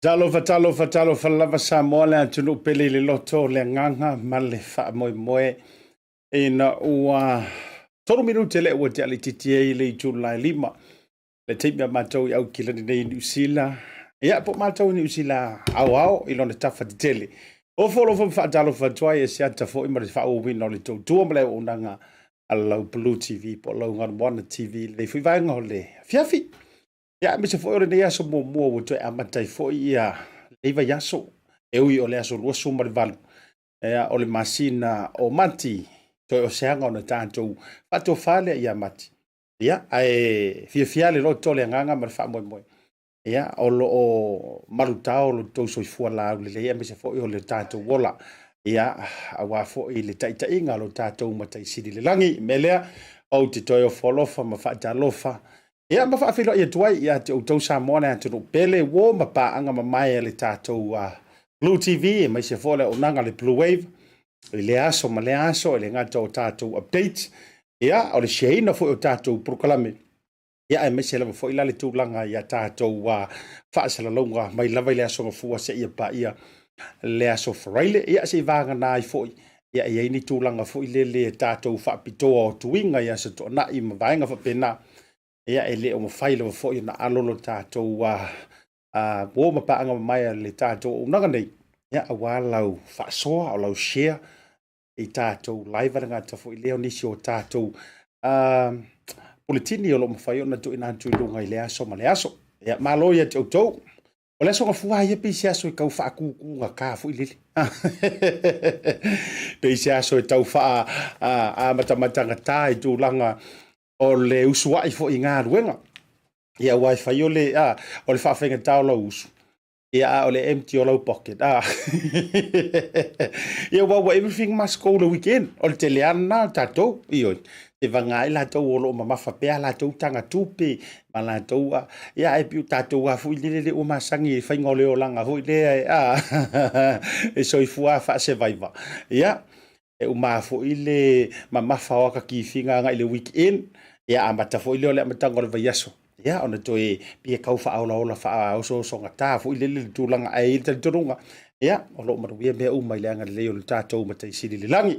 Talofa, talofa, talofa lava Samoa le atunuu pele i le loto, le agaga ma le faamoemoe ina ua 3 minute le ua tea le titi ai le itula e 5 le taimi a matou i Aukilani nei i Niu Sila. Ia, po matou i Niu Sila aoao i lona tafa tetele. O folofa ma faatalofa atu ai e se ata foi ma le faaauauina o le tautua ma le auaunaga a lau Blue TV po o lau Galumoana TV i lenei foi vaega o le afiafi. Ia, aemaise foi o lenei aso muamua ua toe amata ai foi ia lenei vaiaso, e ui o le aso 28 ia, o le masina o Mati, toe o se aga ona tatou faatofa lea ia Mati. Ia, ae fiafia le loto, le agaga ma le faamoemoe. Ia, o lo o malutao lo outou soifua laulelei aemaise foi o le tatou ola. Ia, aua foi le taitaiga o lo tatou Matai Sili i le lagi. O le mea lea, ou te toe ofo alofa ma faatalofa. Ia, ma faafeiloai atu ai ia te outou Samoa le atunuu pele, uo ma paaga mamae a le tatou Blue TV, aemaise foi o le auaunaga a le Blue Wave i lea aso ma lea aso, e le gata o tatou update, ia, o le share-ina foi o tatou polokalame, ia, aemaise lava foi la le tulaga ia tatou faasalalauga mai lava i le aso Gafua seia paia le aso Faraile, ia, se i vagana ai foi, ia, e i ai ni tulaga foi lele e tatou faapitoa o tuiga i Aso Toonai ma vaega faapena, ia, e le o mafai lava foi ona alo lo tatou uo ma paaga mamae a le tatou auaunaga nei, ia, aua lau faasoa o lau share i tatou live le gata foi lea o nisi o tatou puletini o lo o mafai ona tuuina atu i luga i le aso ma le aso. Ia, malo ia te outou. O le aso Gafua ia pei se aso e tau faatutugata foi lele. Pei se aso e tau faa amatamatagata i tulaga o le usuai foi i galuega. Ia, aua e fai o le, o le faafaigata o lau usu, ia, a o le empty o lau pocket. Ia, aua everything must go the weekend. O le tele lava lena o tatou, ioe. E vagana ai latou o lo o mamafa pea latou taga tupe ma latou, ia, ae pei o tatou lava foi lele ua masani i le faiga o le olaga foi lea e soifua faa-survivor. Ia, e uma foi le mamafa o aka kifiga agai i le weekend, ia amata foi lea o le amataga o le vaiaso, ia ona toe pei e tau faaolaola faaosoosogata foi lele le tulaga, ae i ai le talitonuga, ia o lo o manuia mea uma i le agalelei o le tatou Matai Sili i le lagi.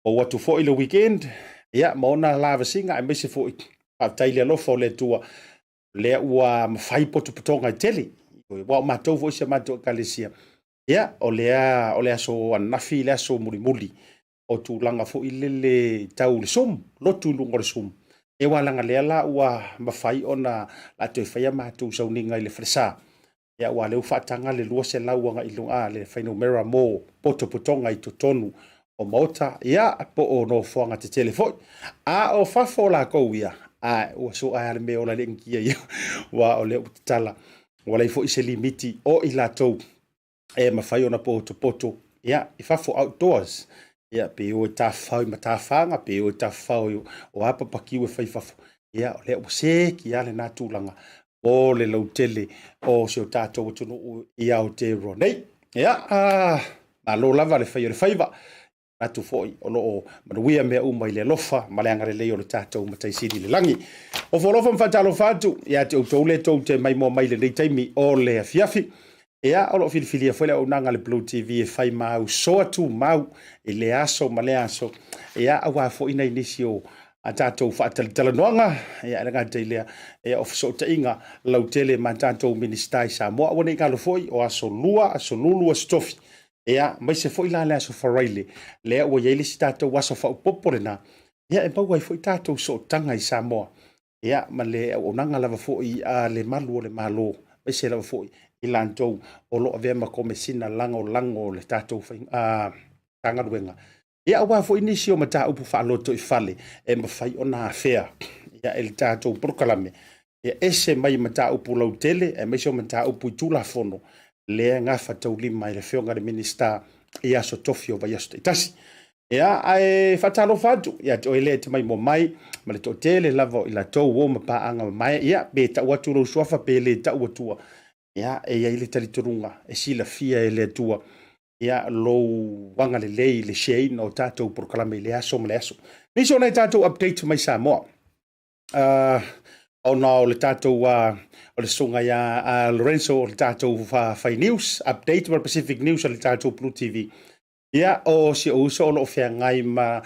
Ou atu foi le weekend, ia ma ona lavasiga, aemaise foi faafetai i le alofa o le Atua lea ua mafai potopotoga e tele, ua o matou foi si a matou ekalesia. Ia, o lea o le aso ananafi le aso mulimuli o tulaga foi lele tau le Zoom, lotu i luga o le Zoom. E ua laga lea la ua mafai ona la toe faia matou sauniga i le falesa. Ia, ua lea ua faataga le 200 agai i luga le fuainumera mo potopotoga i totonu o maota, ia, po o nofoaga tetele foi. A o fafo lakou ia, a ua soa lava le mea ola le initia ia, ua o lea ua tatala. Ua leai foi se limiti o i latou e mafai ona potopoto ia, i fafo outdoors. Ia, pe o e tafafao i matafaga, pe o e tafafao o a papakiu e fai i fafo. Ia, o lea ua seki lava lena tulaga o le lautele o si o tatou atunuu i Aotearoa nei. Ia, malo lava le fai o le faiva. Manatu foi o lo o manuia mea uma i le alofa ma le agalelei o le tatou Matai Sili i le lagi. Ofo alofa ma faatalofa atu ia te outou lea tou te maimoa mai i lenei taimi o le afiafi. Ia, o lo o filifilia foi le auaunaga a le Blue TV e fai ma ausoa tumau i lea aso ma lea aso, ia, aua foi nai nisi o a tatou faatalatalanoaga, ia, e le gata i lea, ia, o fesootaiga lautele ma tatou Minisita i Samoa. Aua ne i galo foi, o aso Lua, aso Lulu, aso Tofi, ia, aemaise foi la le aso Faraile, lea ua i ai le isi tatou aso faaopoopo lena, ia, e maua ai foi tatou sootaga i Samoa, ia, ma le auaunaga lava foi a le malu o le Malo, aemaise lava foi i latou o lo o avea ma Komesina Lagolago o le tatou Matagaluega, ia, aua foi nisi o mataupu faalotoifale e mafai ona afea, ia, e le tatou polokalame, ia, ese mai mataupu lautele, aemaise o mataupu i Tulafono, lea e gafataulima e le Afioga i le Minisita i aso tofi o vaiaso taitasi. Ia, ae faatalofa atu ia te oe lea e te maimoa mai ma le toatele lava o i latou o ma paaga mamae. Ia, pe tau atu lou suafa pe le tau atua, ia, e i ai le talitonuga e silafia e le Atua, ia, lou agalelei i le share ina o tatou polokalame i le aso ma le aso. Nisi o nai tatou update mai Samoa. Ona o le tatou o le susuga ia Lorenzo o le tatou fai news update ma le Pacific News o le tatou Blue TV. Ia, o si ou uso o lo o feagai ma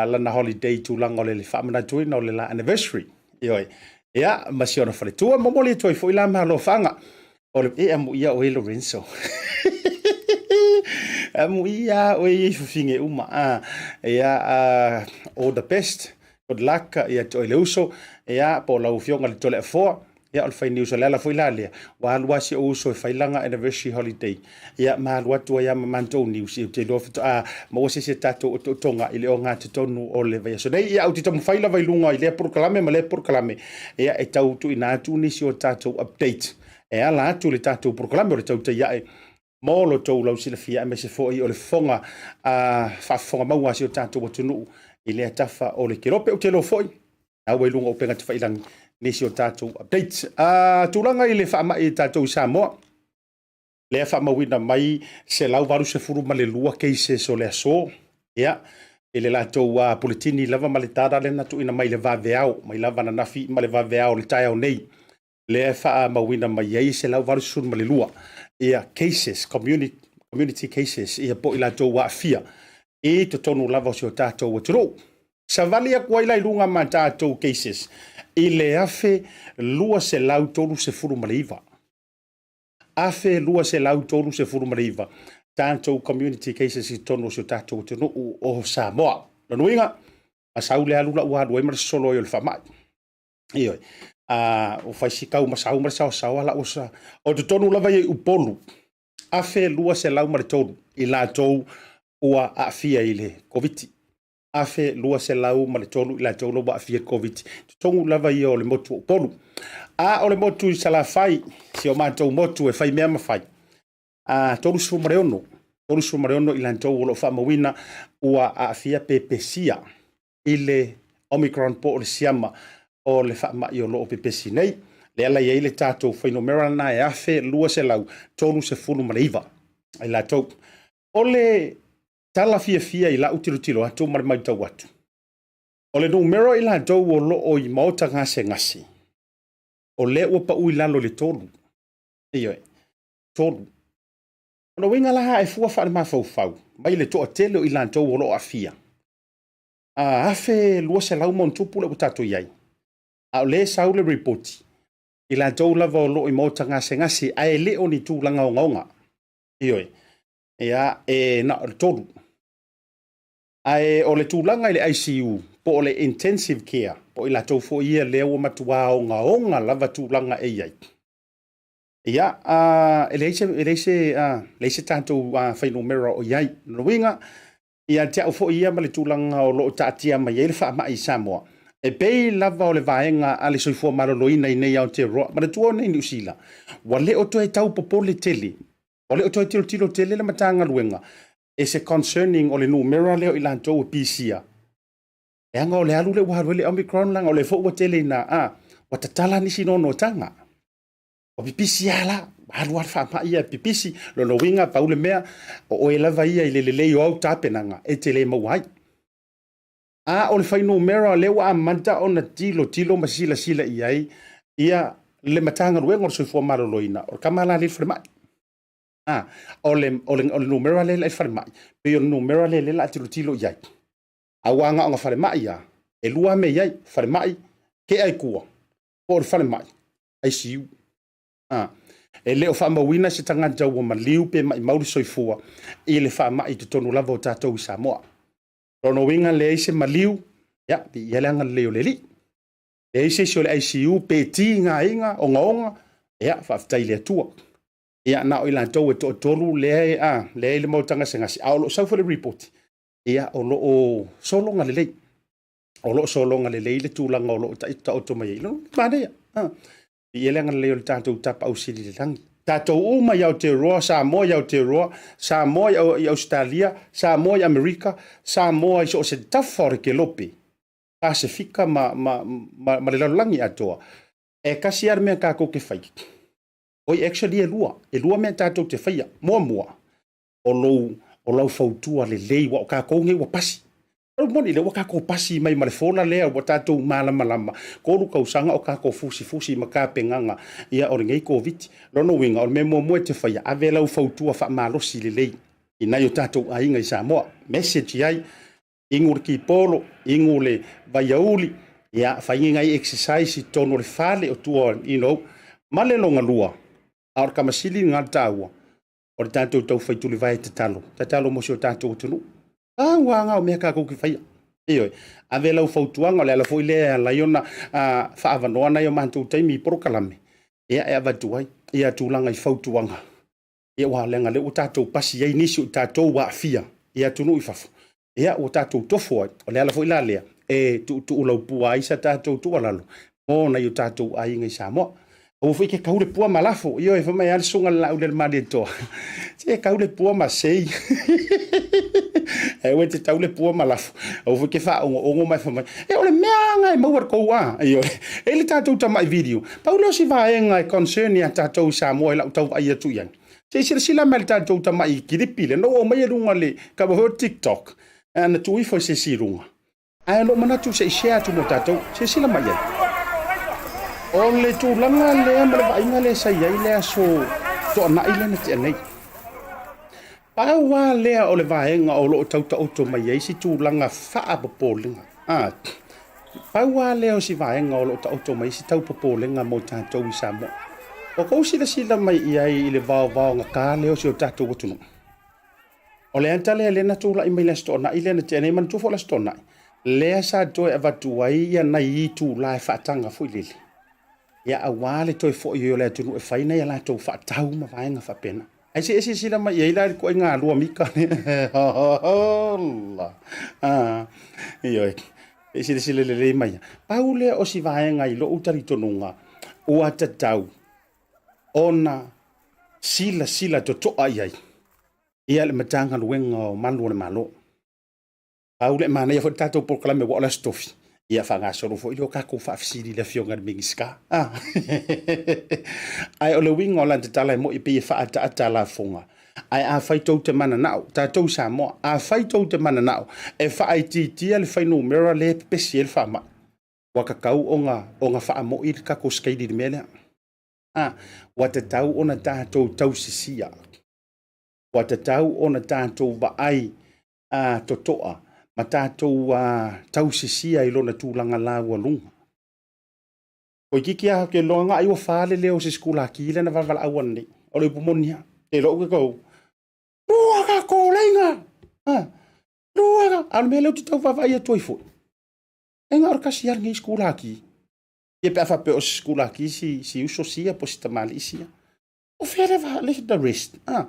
lana holiday i tulaga o le faamanatuina o le la anniversary. Ioe. Ia, ma si ona faletua, momoli atu ai foi la maalofaga. O le, e amuia oe Lorenzo. Amuia oe i fafine uma. Ia, all the best. Good luck ia te oe le uso. Ia, po o lau afioga i le Toleafoa. Ia, o le fai news o le ala foi la lea, ua alu lava si ou uso e fai lana anniversary holiday. Ia, ma alu atu ai lava ma matou news, ou te iloa faatoa maua se isi a tatou otootoga i le ogatotonu o le vaiaso nei. Ia, ou te taumafai lava i luga i lea polokalame ma lea polokalame, ia, e tau tuuina atu nisi o tatou update e ala atu i le tatou polokalame o le Tautai Ae mo lo outou lausilafia, aemaise foi o le fofoga faafofoga maua a si o tatou atunuu i lea tafa o le kelope. Ou te iloa foi, na ua i luga o upega tafailagi nisi o tatou updates. Tulaga i le faamai i tatou i Samoa, lea faamauina mai 182 cases o le aso, ia, i le latou puletini lava ma le data lea na tuuina mai i le vaveao, mai lava ananafi ma le vaveao o le taeao nei, lea e faamauina mai ai 182 ia cases, community cases, ia po o i latou ua aafia i totonu lava o si o tatou atunuu. Savali atu ai la i luga ma tatou cases i le 1239. 1239 tatou community cases i totonu o si o tatou atunuu o Samoa. Lona uiga, a sau le alu la ua alu ai ma le sosolo ai o le faamai. Ioe. Ua fai si tau masau ma le saosaoa la ua sa. O totonu lava ia i Upolu, 1203 i latou ua aafia i le Koviti. 1203 i latou ua aafia i le Koviti. Totonu lava ia o le motu o Upolu. A o le motu i Salafai, si o matou motu e fai mea ma fai, 36, 36 i latou o lo o faamauina ua aafia pe pesia i le Omicron po o le siama o le faamai o lo o pepesi nei. Lea la i ai le tatou fuainumera lena e 1239 i latou. O le tala fiafia i lau tilotilo atu ma le matau atu, o le numera i latou o lo o i maota gasegase, o lea ua pau i lalo i le 3. Ioe, 3. O le uiga la e fua faalemafaufau mai le toatele o i latou o lo o aafia, 1200 ma ona tupu lea ua tatou i ai. A o lea e sau le repoti, i latou lava o lo o i maota gasegase ae le o ni tulaga ogaoga. Ioe, ia, e na o le 3. Ae o le tulaga i le ICU po o le intensive care, po o i latou foi ia lea ua matua ogaoga lava tulaga e i ai. Ia, e leai se, e leai se, leai se tatou fuainumera o i ai. O lona uiga, ia te au foi ia ma le tulaga o lo o taatia mai ai le faamai i Samoa, e pei lava o le vaega a le soifua maloloina i nei Aotearoa, manatua nei Niu Sila, ua le o toe tau popole tele, ua le o toe tilotilo tele le Matagaluega e se concerning o le numera lea o i latou e pisia, leaga o le alu lea ua alu ai le Omicron, leaga o lea foi ua tele ina, ua tatala nisi noanoataga. Ua pipisi lava la, alu lava le faamai ia pipisi. Lona uiga, pau le mea, o oe lava ia i le lelei o au tapenaga e te le maua ai. A o le fuainumera lea ua amata ona tilotilo ma silasila i ai ia le Matagaluega o le Soifua Maloloina, o le tama la lea i le falemai. A, o le, o le, o le numera lea i le falemai, pei o le numera lea lea la tilotilo i ai. Aua na ona falemai lava, e lua mea i ai, falemai, kea i tua, po o le falemai, ICU. A, e le o faamauina se tagata ua maliu pe maimau le soifua i le faamai i totonu lava o tatou i Samoa. Lona uiga leai se maliu, ia, viia le agalelei o le Alii. Leai se isi o le ICU pe tigaina, ogaoga, ia, faafetai i le Atua. Ia, na o i latou e toatolu lea e, a, lea e i le maota gasegase, a o lo o sau foi le report, ia, o lo o sologa lelei. O lo o sologa lelei le tulaga o lo o taoto mai ai. Manaia. Viia le agalelei o le tatou Tapaau Sili i le lagi. Tatou uma i Aotearoa, Samoa i Aotearoa, Samoa i Ausetalia, Samoa i Amerika, Samoa i so o se tafa o le kelope, Pasefika ma, ma, ma, ma le lalolagi atoa. E tasi lava le mea tatou te fai. Oi, actually e lua. E lua mea tatou te faia. Muamua, o lou, o lau fautua lelei, ua o tatou nei ua pasi. O le moni lea ua tatou pasi mai ma le fola lea ua tatou malamalama, 3 tausaga o tatou fusifusi ma tapenaga ia o lenei Koviti. Lona uiga, o le mea muamua e te faia, ave lau fautua faamalosi lelei i nai o tatou aiga i Samoa. Message i ai, inu le kipolo, inu le vaiauli, ia, fai ni nai exercise i totonu o le fale o tua, you know, ma le lona lua, a o le kamasili lena le taua, o le tatou taufai tulivae tatalo, tatalo mo si o tatou atunuu. Pau lava na o mea tatou te faia. Ioe, ave lau fautuaga, o le ala foi lea e ala ai ona faaavanoa nai o matou taimi i polokalame, ia e avatu ai ia tulaga i fautuaga. Ia aua leaga o lea ua tatou pasi ai nisi o tatou ua aafia i atunuu i fafo, ia ua tatou tofo ai. O le ala foi la lea e tuutuulaupua ai sa tatou tuualalo mo nai o tatou aiga i Samoa. Aua foi e te tau le pua ma lafo. Ioe, fai mai lava le susuga i le Laaulialemalietoa, se tau le pua ma sei. Aua e te tau le pua ma lafo. Aua foi e te faaogo'ogo ma e fai mai, e o le mea lava e maua e le tou a. Ioe, e i le tatou tamai video. Pau lea o si vaega e concern ia tatou i Samoa i lau tau vaai atu i ai. Se i silasila mai i le tatou tamai kilipi lea na ou aumaia i luga o le kava foi o TikTok, na tuu ifo e se isi i luga. Ae o lou manatu se i share atu mo tatou. Silasila mai i ai. O le tulaga lea ma le vaaiga lea sa i ai le aso Toanai lea na tea nei. Pau lava lea o le vaega o lo o tau taoto mai ai si tulaga faapopolega. Ah, pau lava lea o si vaega o lo o taoto mai ai si tau popolega mo tatou i Samoa. Ua tou silasila mai i ai i le vaovaogata lea o si o tatou atunuu. O le ata lea lea na tulai mai le Aso Toonai lea na tea nei, manatua foi o le Aso Toonai, lea sa toe avatu ai ia nai itula e faataga foi lele, ia aua le toe foi o le atunuu e fai nai a latou faatau ma vaega faapena. Ae se i e silasila mai i ai la i le ituaiga lua mika lea. Hola! Ah, ioe. Se i silasila lelei mai. Pau lea o si vaega i lou talitonuga, ua tatau ona silasila totoa i ai ia le Matagaluega o Malu o le Malo. Pau le manaia foi le tatou polokalame ua o le Aso Tofi, ia faagasolo foi lea o tatou faafesili i le Afioga i le Minisita. Ah. Ae o le uiga o lana tatala e moi pei e faaataata lafoga. Ae afai tou te mananao, tatou Samoa, afai tou te mananao e faaitiitia le fuainumera lea e pepesi ai le faamai, ua tatau ona, ona faamoi le tatou skeili i le mea lea. Ah, ua tatau ona tatou tausisia. Ua tatau ona tatou vaai a totoa ma tatou tausisia i lona tulaga laualuga. Toeitiiti lava ou te iloa na ai ua fa le leo o se sikulaki lea na valavalaau ananei. O le upu moni lava, te iloa ou te tau, lua ka koleiga! Ah, lua ka... A o le mea lea ou te tau vaavaai atu ai foi, e na o le tasi lava lenei sikulaki. Ia pe a faapea o se sikulaki si, si uso sia po o si tamalii sia. O fea le, le the rest? Ah,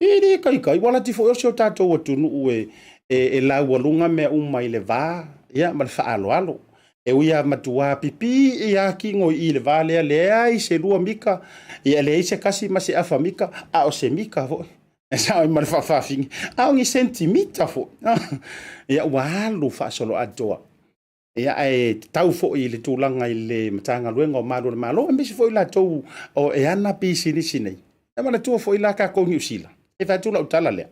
E le kaikai, ua lati foi o si o tatou atunuu e, e, e laualuga mea uma i le va, ia, ma le faaaloalo. E ui a matua pipii ia kino i le va lea, leai se lua mika, ia leai se kasi ma se afa mika, a o se mika foi. E sao ai ma le faafafine, a o ni sentimita foi. Ia, ua alu faasoloatoa. Ia, ae tatau foi i le tulaga i le Matagaluega o Malu o le Malo, aemaise foi latou o e ana pisinisi nei. E manatua foi la tatou Niu Sila, e fai atu lau tala lea.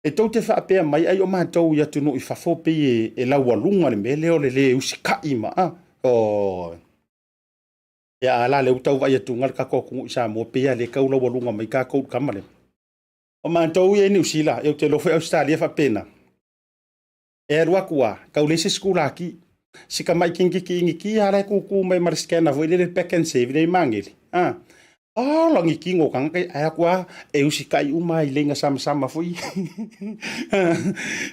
E tou te faapea mai ai o matou i atunuu i fafo pei e, e laualuga le mea lea o le lē usikai ma a. Oi. Ia a la lea ua tau vaai atu le tatou atunuu i Samoa pei lava lea e tau laualuga mai tatou i le tama lea. O matou ia i Niu Sila, ou te iloa foi Ausetalia e faapena, e alu atu lava, tau leai se sikulaki. Si tamai teineitiiti Initia lava la e tutu mai ma le scanner foi lele Pak'nSave lea i Magele, a, ola ni tino o tagata ia, ae alu atu lava e usitai uma lava i laina samasama foi ia.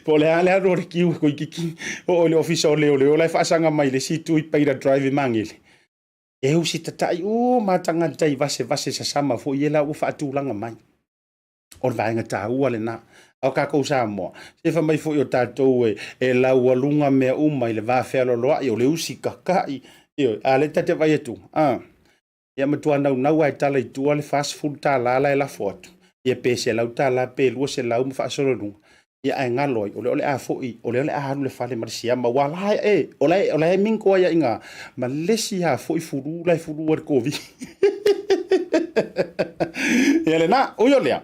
Po o le a le alu o le kiu toeitiiti oo i le ofisa o leoleo la e faasaga mai le isi itu i Paida Drive i Magele, e usitatai uma lava tagata i vasevase sasama foi ia la ua faatulaga mai. O le vaega taua lena. A o tatou Samoa, se fai mai foi o tatou e laualuga mea uma i le va fealoaloai, o le usitatai, ioe. A o lea ta te vaai atu, a, ia matua naunau lava e tala i tua le $40 la e lafo atu, ia pe $100 pe $200 ma faasolo i luga, ia ae galo ai, o lea o le a foi, o lea o le a alu i le fale ma le siama, aua la e, o la e mingle ai lava i ina ma le isi lava foi fulu la e fulu ai le Koviti. Ia lena, ui o lea,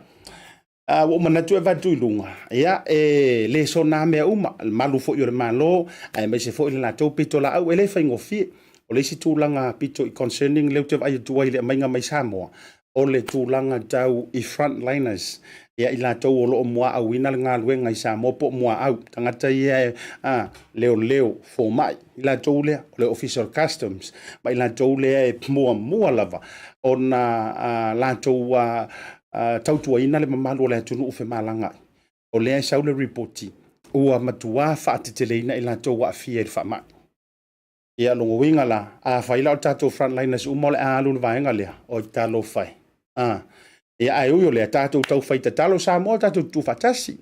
ua ou manatu e avatu i luga, ia e le soona mea uma, le malu foi o le Malo, aemaise foi le latou pitolaau, e le faigofie. O le isi tulaga pito i concerning lea ou te vaai atu ai i le aumaiga mai Samoa, o le tulaga tau i frontliners, ia i latou o lo o muaauina le galuega i Samoa po o muaau, tagata ia a leoleo, fomai, i latou lea, o le Ofisa o le Customs, ma i latou lea e muamua lava ona latou tautuaina le mamalu o le atunuu femalagaai. O lea e sau le lipoti ua matua faateteleina i latou aafia i le faamai. Ia, lona uiga la, afai la o tatou frontliners uma o le a alu i le vaega lea, oi talofa e. Ia, ae ui o lea, tatou taufai tatalo Samoa, tatou tutu faatasi.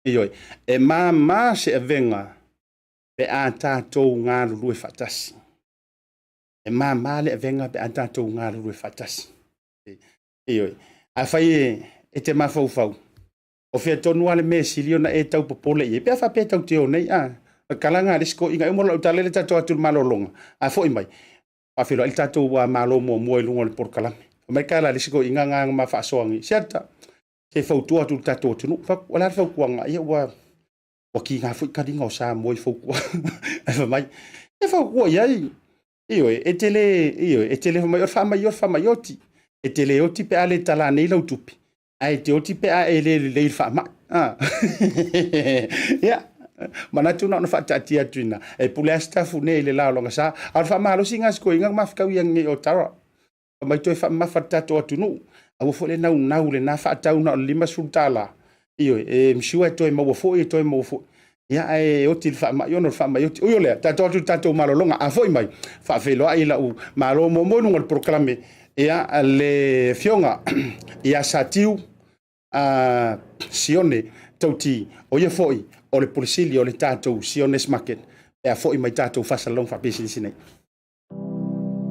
Ioe, e mama se avega pe a tatou galulue faatasi. E mama le avega pe a tatou galulue faatasi. Ioe, afai e te mafaufau, o fea tonu lava le mea e sili ona e tau popole i ai, pe a faapea e tau te o nei, a, o le tala lena a le isi toeaina, e uma loa lau tala lea tatou o atu i le malologa, a foi mai, faafeiloai le tatou Malo muamua i luga o le polokalame. Fai mai le tala a le isi toeaina lena na ma faasoa nei, Siata, se i fautua atu i le tatou atunuu. Fai atu, o le a le fautuaga? Ia ua tiga foi taliga o Samoa i fautuaga. Ae fai mai, e fautua i ai, ioe, e te le, ioe, e te le fai mai o le faamai oti, faamai oti. E te le oti pe a le tala nei lau tupe, ae te oti pe a e le lelei i le faamai. Ia, manatu na ona faataatia atu ina, e pule lava Sitafune i le la o lona sa. A o le faamalosi lena a si toeaina na mafetau ia nei o Tara. Fai mai toe faamamafa le tatou atunuu, aua foi le naunau lena faatau na o le $50. Ioe, e I'm sure e toe maua foi, e toe maua foi. Ia, ae oti i le faamai ona o le faamai oti. Ui o lea, tatou atu i le tatou malologa. A foi mai, faafeiloai lau malo muamua i luga o le polokalame, ia, le afioga ia Satiu Sione Tauti, o ia foi o le Pule Sili o le tatou Sione's Market, pe a foi mai tatou faasalalauga faapisinisi nei.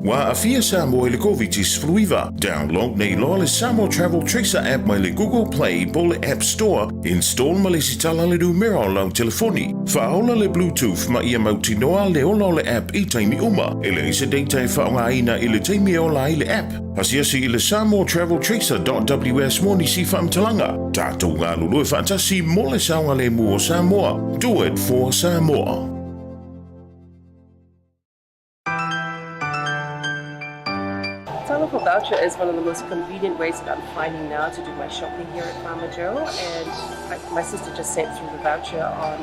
Ua aafia Samoa i le Koviti-19. Download nei loa le Samoa Travel Tracer app mai le Google Play po o le App Store, install ma lesitala le numera o lau telefoni. Faaola le Bluetooth ma ia mautinoa le ola o le app i taimi uma. E leai se data e faaaogaina i le taimi e ola ai le app. Asiasi i le samoatraveltracer.ws mo nisi faamatalaga. Tatou galulue faatasi mo le saogalemu o Samoa. Do it for Samoa. Talofa voucher is one of the most convenient ways that I'm finding now to do my shopping here at Farmer Joe. And my sister just sent through the voucher on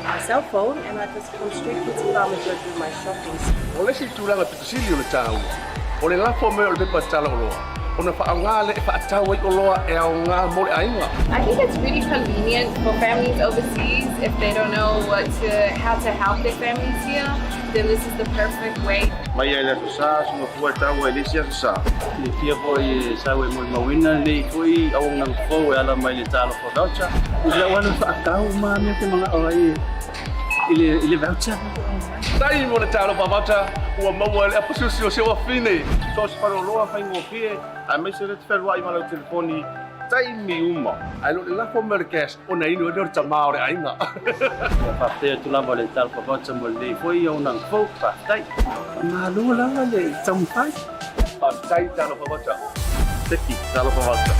my cell phone, and I just come straight here to Farmer Joe to do my shopping. O le isi tulaga pito sili o le taua, o le lafo mai o le pepa tala oloa, ona faaaoga lea e faatau ai oloa e aoga mo le aiga. I think it's really convenient for families overseas if they don't know what to, how to help their families here, then this is the perfect way. Mai lava i le Aso Sa, aso Gafua e tau ai i le isi Aso Sa. Silafia foi e sau e molimauina lenei foi auaunaga fou e ala mai le Talofa Voucher. I lau alu faatau ma mea te manao ai i le voucher. Tai mo le Talofa Voucher ua maua e le apasusi o si ou afine. So o se faleoloa faigofie aemaise le te fealuai ma lau telefoni taimi uma. Ae le o le lafo mai o le cash ona inu ai lea o le tama o le aiga. Ua faafetai atu lava le Talofa Voucher mo lenei foi auaunaga fou. Faafetai. Faamalo lava le taumafai. Faafetai Talofa Voucher. Seki Talofa Voucher.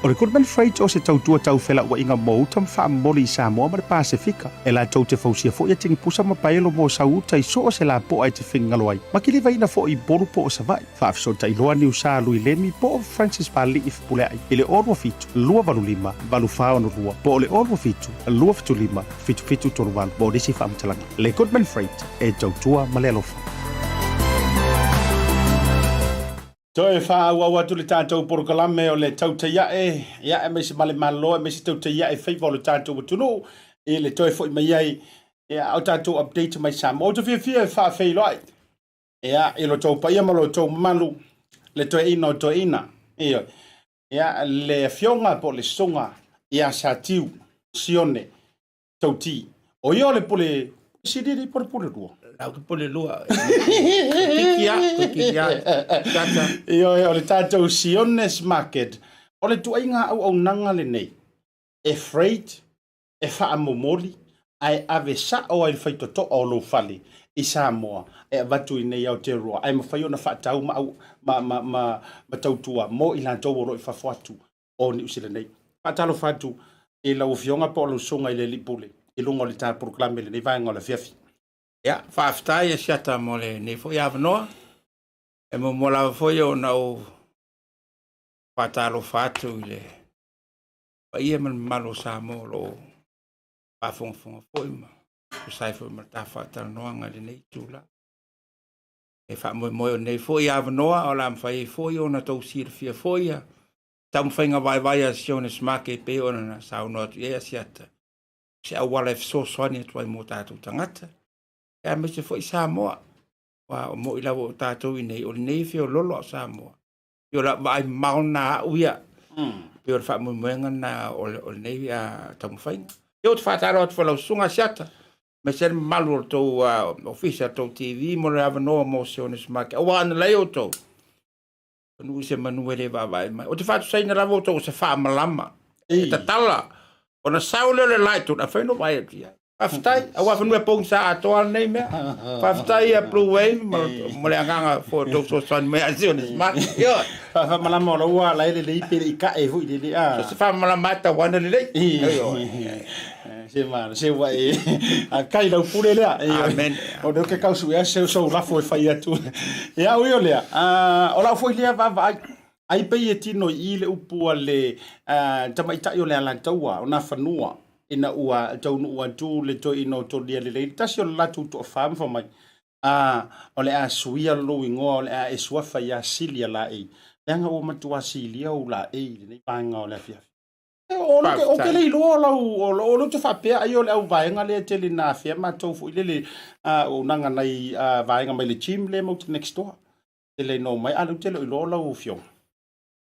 O le Goodman Freight o se tautua tau felauaiga mo uta ma faamomoli i Samoa ma le Pasefika. E latou te fausia foi atigipusa ma paelo mo sau uta i so o se lapoa e te finagalo ai, ma kilivaina foi i Upolu po o Savaii. Faafesootai loa Niusa Lui Lemi po o Francis Pali'i Fepuleai i le 027 285 8462 po o le 027 275 7738 mo nisi faamatalaga. Le Goodman Freight, e tautua ma le alofa. Toe faaauau atu le tatou polokalame o le Tautai Ae, ia, aemaise ma le Malo, aemaise Tautai Ae faiva o le tatou atunuu i le toe foi mai ai, ia, o tatou update mai Samoa. Ou te fiafia e faafeiloai, ia, i lo tou paia ma lo tou mamalu, le toeaina o toeaina, ioe, ia, le afioga po o le susuga ia Satiu Sione Tauti. O ia o le pule sili po o le pule lua. Lau ke pule lua. Kiki a, kiki a. Tata. Ioe, o le tatou Siones Market. O le tuaiga auaunaga lenei, e freight, e faamomoli, ae ave sao ai le faitotoa o lou fale i Samoa e avatu i nei Aotearoa, ae mafai ona faatau ma, ma, ma, ma, ma tautua mo i latou o lo o i fafo atu o Niu Sila nei. Faatalofa atu i lau Afioga po o lau Susuga i le Alii Pule i luga o le ta polokalame i lenei vaega o le afiafi. Ia, faafetai Asiata mo lenei foi avanoa. E muamua lava foi ona ou faatalofa atu i le paia ma le mamalu o Samoa o lo o faafogafoga foi ma tusa ai foi ma le ta faatalanoaga i lenei itula. E faamoemoe o lenei foi avanoa o le a mafai ai foi ona tou silafia foi ia taumafaiga vaivai a Sionis Market e pei ona na saunoa atu i ai Asiata, se auala e fesoasoani atu ai mo tatou tagata, e aemaise foi Samoa. Aua o mo'i lava o tatou i nei, o lenei e feololo a o Samoa. E o lau vaai mamao lena a au ia. E pei o le faamoemoega lena o lenei taumafaiga. Ia ou te faatalofa atu foi i lau susuga Asiata, aemaise le mamalu o le tou ofisa, le tou TV mo le avanoa mo Sionis Market. Aua ana leai outou, manu i se manu e le vaavaai mai. Ou te faatusaina lava outou o se faamalama. E tatala, ona sau lea o le la i totonu, afai no vaai atu i ai. Faafetai, aua fanua e pogisa atoa lenei mea. Faafetai ia Blue Wave mo le agaga foi o tou fesoasoani mai a Sionis Market. Ioe. Faamalama o lau ala e lelei pe le i kae foi lelei a. So se faamalama e tau ana lelei. Se ma se ua e a kai lau pule lea. Amen. O lea ke kausu ea se sou lafo e fai atu. Ia ui o lea. O lau foi lea vaavaai. Ai pei e tino i i le upu a le tamaitai o le Alataua o Nafanua ina ua taunuu atu le toeaina o Tolialelei, le tasi o le latou toafa ma fai mai, a, o le a suia lou igoa, o le a e suafa ia Silia Laei, leaga ua matua silia ou laei i lenei vaega o le afiafi. O ke le iloa o lau, o lou te faapea ai o le au vaega lea tele na afea matou foi lele, o naga nai vaega mai le gym lea matou te next door. Tele ina omai, a lea ou te le o iloa o lau afioga.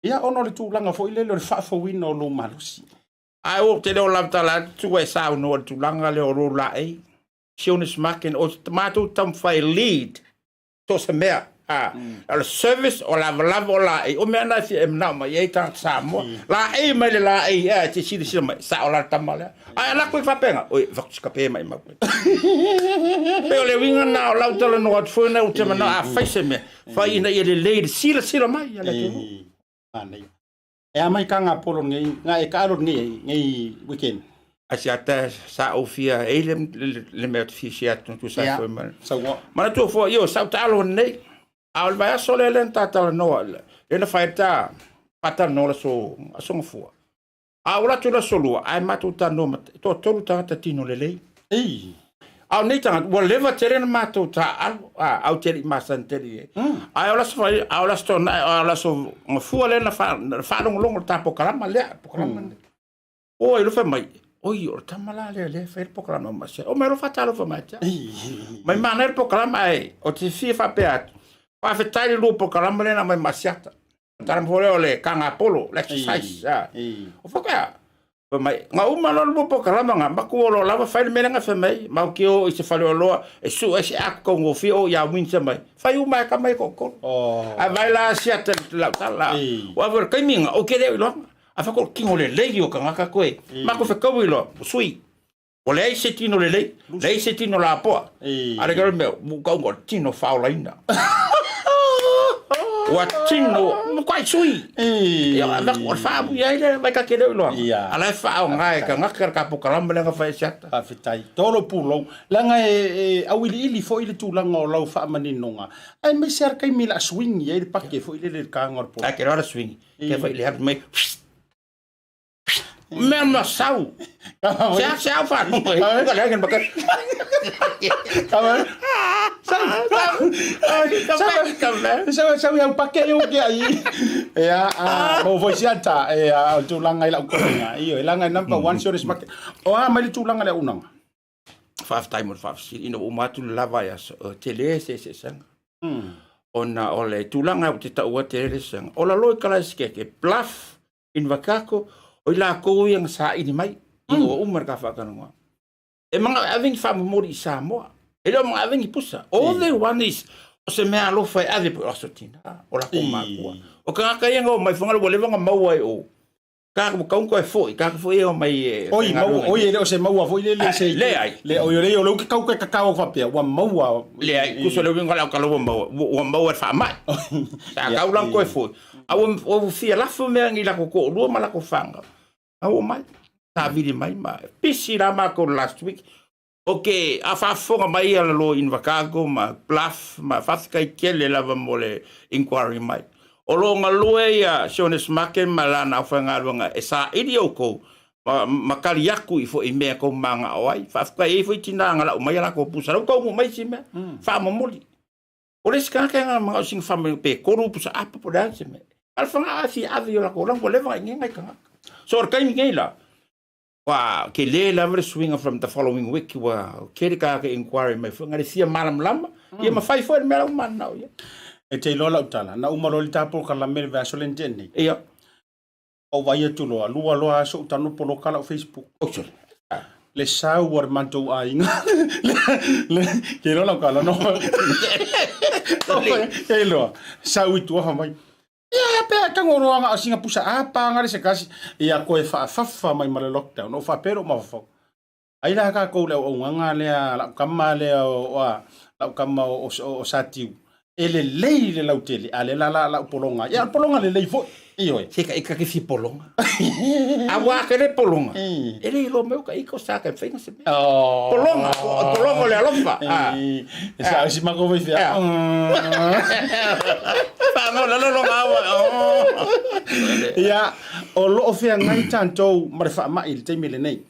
Ia, ona o le tulaga foi lele o le faafouina o lou malosi. Ae ou te le o lautala atu ua e saunoa i le tulaga lea o lou laei. Sionis Market, o matou taumafai e lead so o se mea. A, o le service, o lavalava o laei, o mea na e fia e manao mai ai tagata Samoa. Laei mai le laei, ea, e te silasila mai, sao la le tama lea. Ae ala atu i faapena, oi, fatu se kape mai mau. Pei o le uiga lena o lau talanoa atu foi lena ou te manao a fai se mea, fai ina ia lelei le silasila mai a le atunuu. Manaia. E a mai ka ngā polo nei, ngā e kaalo nei, nei weekend. Ai se ata sa ou fia e le, le, le mea te fia sia atu tu sa foi mai. Saua. Manatua foi io sa taalo nei. A o le vaiaso lea lea na tatalanoa, lea na fai ta fatalanoa le aso, aso gafua. A o latou le aso lua, ae matou talanoa ma toatolu tagata tino lelei. Ei. A o nei tagata, ua leva tele na matou taaalo, a, au te alii masani tele i ai. Ae o le aso fai, a o le aso toanai, a o le aso gafua lea na faalogologo le ta pokalama lea, pokalama lenei. Oi, alofa mai, oi, o le tama la lea lea e fai le pokalama ma se. O mai alofa talofa mai te. Mai manaia le pokalama ae, o te fia faapea atu. Faafetai le lua pokalama lea na aumai ma Asiata. Tala foi lea o le kagapolo, le exercise. O whakea, fai mai, nga uma loa le lua pokalama nga, maku o loa lava fai le mea lea nga fai mai, mau ki o i se fale o loa, e su ai se aku kaugofie o ia Windsor mai. Fai uma e kama i toatolu. Ae vai la Asiata i lau tala, o awe o le taimi nga, o ke leo i loa. A whako o le tino lelei o kangaka koe. Mako whekau i loa, o sui. O leai se tino lelei, leai se tino lapoa. A le kau mea, mu kau o le tino whaolaina. Ua tino, matuai sui. Ia, avatu, o le faamu i ai le vai ka te leo iloaga. Ia. A la e faaaoga e tagata le ka polokalame lea na fai e Siata. Faafetai. Tolo pulou. Leaga e, e auiliili foi le tulaga o lau faamaninoga, aemaise lava le taimi o le a swing ai le pake foi lele i le taga o le Ae ke loa le swing. Ke foi le alu mai. Mea ma sau. Se a se au faalogo ai. Ka le ai maka. Sau sau iau pake iu ke ai. Ia a mo voi siata e a o tulaga i lau korenga. Ioe, leaga e number one sure market. O a mai le tulaga le auaunaga? Faafetai mo le faafesili ina ua uma atu le lava vaiaso, e tele se eseesega. Ona o le tulaga ou te taua tele le eseesega. O lalo i Kalaesikeke, Bluff, Invercargill, o i lakou ia na saili mai ina ua uma le ka faatalanoaga. E manao e ave ni faamomoli i Samoa. E le o manao e ave ni pusa. All they want is o se mea alofa e ave po o aso tina, o lakou makua. O tagata ia na omai Fogaale ua leva ona maua e o. Ka ua kau koe foi, ka foi e omai e Oi, maua, oi e le o se maua foi lele se Leai. Le oi o le o le uke kau ke kakao faapea ua maua. Leai, tusa le uiga o le aukala ua maua, ua maua e le faamai. Sa kau la koe foi. A ua ua fia lafo mea i lako toalua ma lako fanau. A ua omai, savili mai ma pisi la matou last week. Ok, a faafofoga mai ia lalo Invercargill ma Bluff ma faafetai tele lava mo le inquiry mai. O lo o galue ia Sean Smake ma lana aufaigaluega e saili outou ma, ma tali atu i foi mea tou manao ai. Faafetai ai foi tina na lau mai a latou pusa, la ua taunuu mai isi mea, faamomoli. O le isi tagata na manao sina faamomoli pe tolu pusa apa po o le a se mea. A o le fagao e fia ave i o latou lagi, ua leva ona ingia nai tagata. So o le taimi nei la, Ua tele lava le suiga from the following week ua tele tagata e inquiry mai foi na le fia malamalama ia ma fai foi le mea la ua mananao ia. E te iloa lau tala, na uma loa le ta polokalame le vaiaso lea na tea nei. Ia. Ou vaai atu loa, lua loa aso ou tago poloka lau Facebook. Oi sole. Le sau a le matou aiga. Le, ke iloa lau tala, no. Ke iloa, sau i tua fai mai, Ia pe a tago loa nga o singa pusa apa nga le se kasi ia koe faafafa mai ma le lockdown o faapea lou mafaufau. Ai la tatou le auaunaga lea lau tama lea o a lau tama o o Satiu e lelei le lautele a lea la la lau pologa ia o le pologa lelei foi ioe. Se ka ika ke fia pologa. A ua ke le pologa. E le iloa mai o ka ika o sa ka whainga se mea. Pologa, pologa o le alofa. E sa si mako vai fia. Whanau lalo lo ngawa. Ia, o loo feagai tatou ma le faamai i le taimi lenei.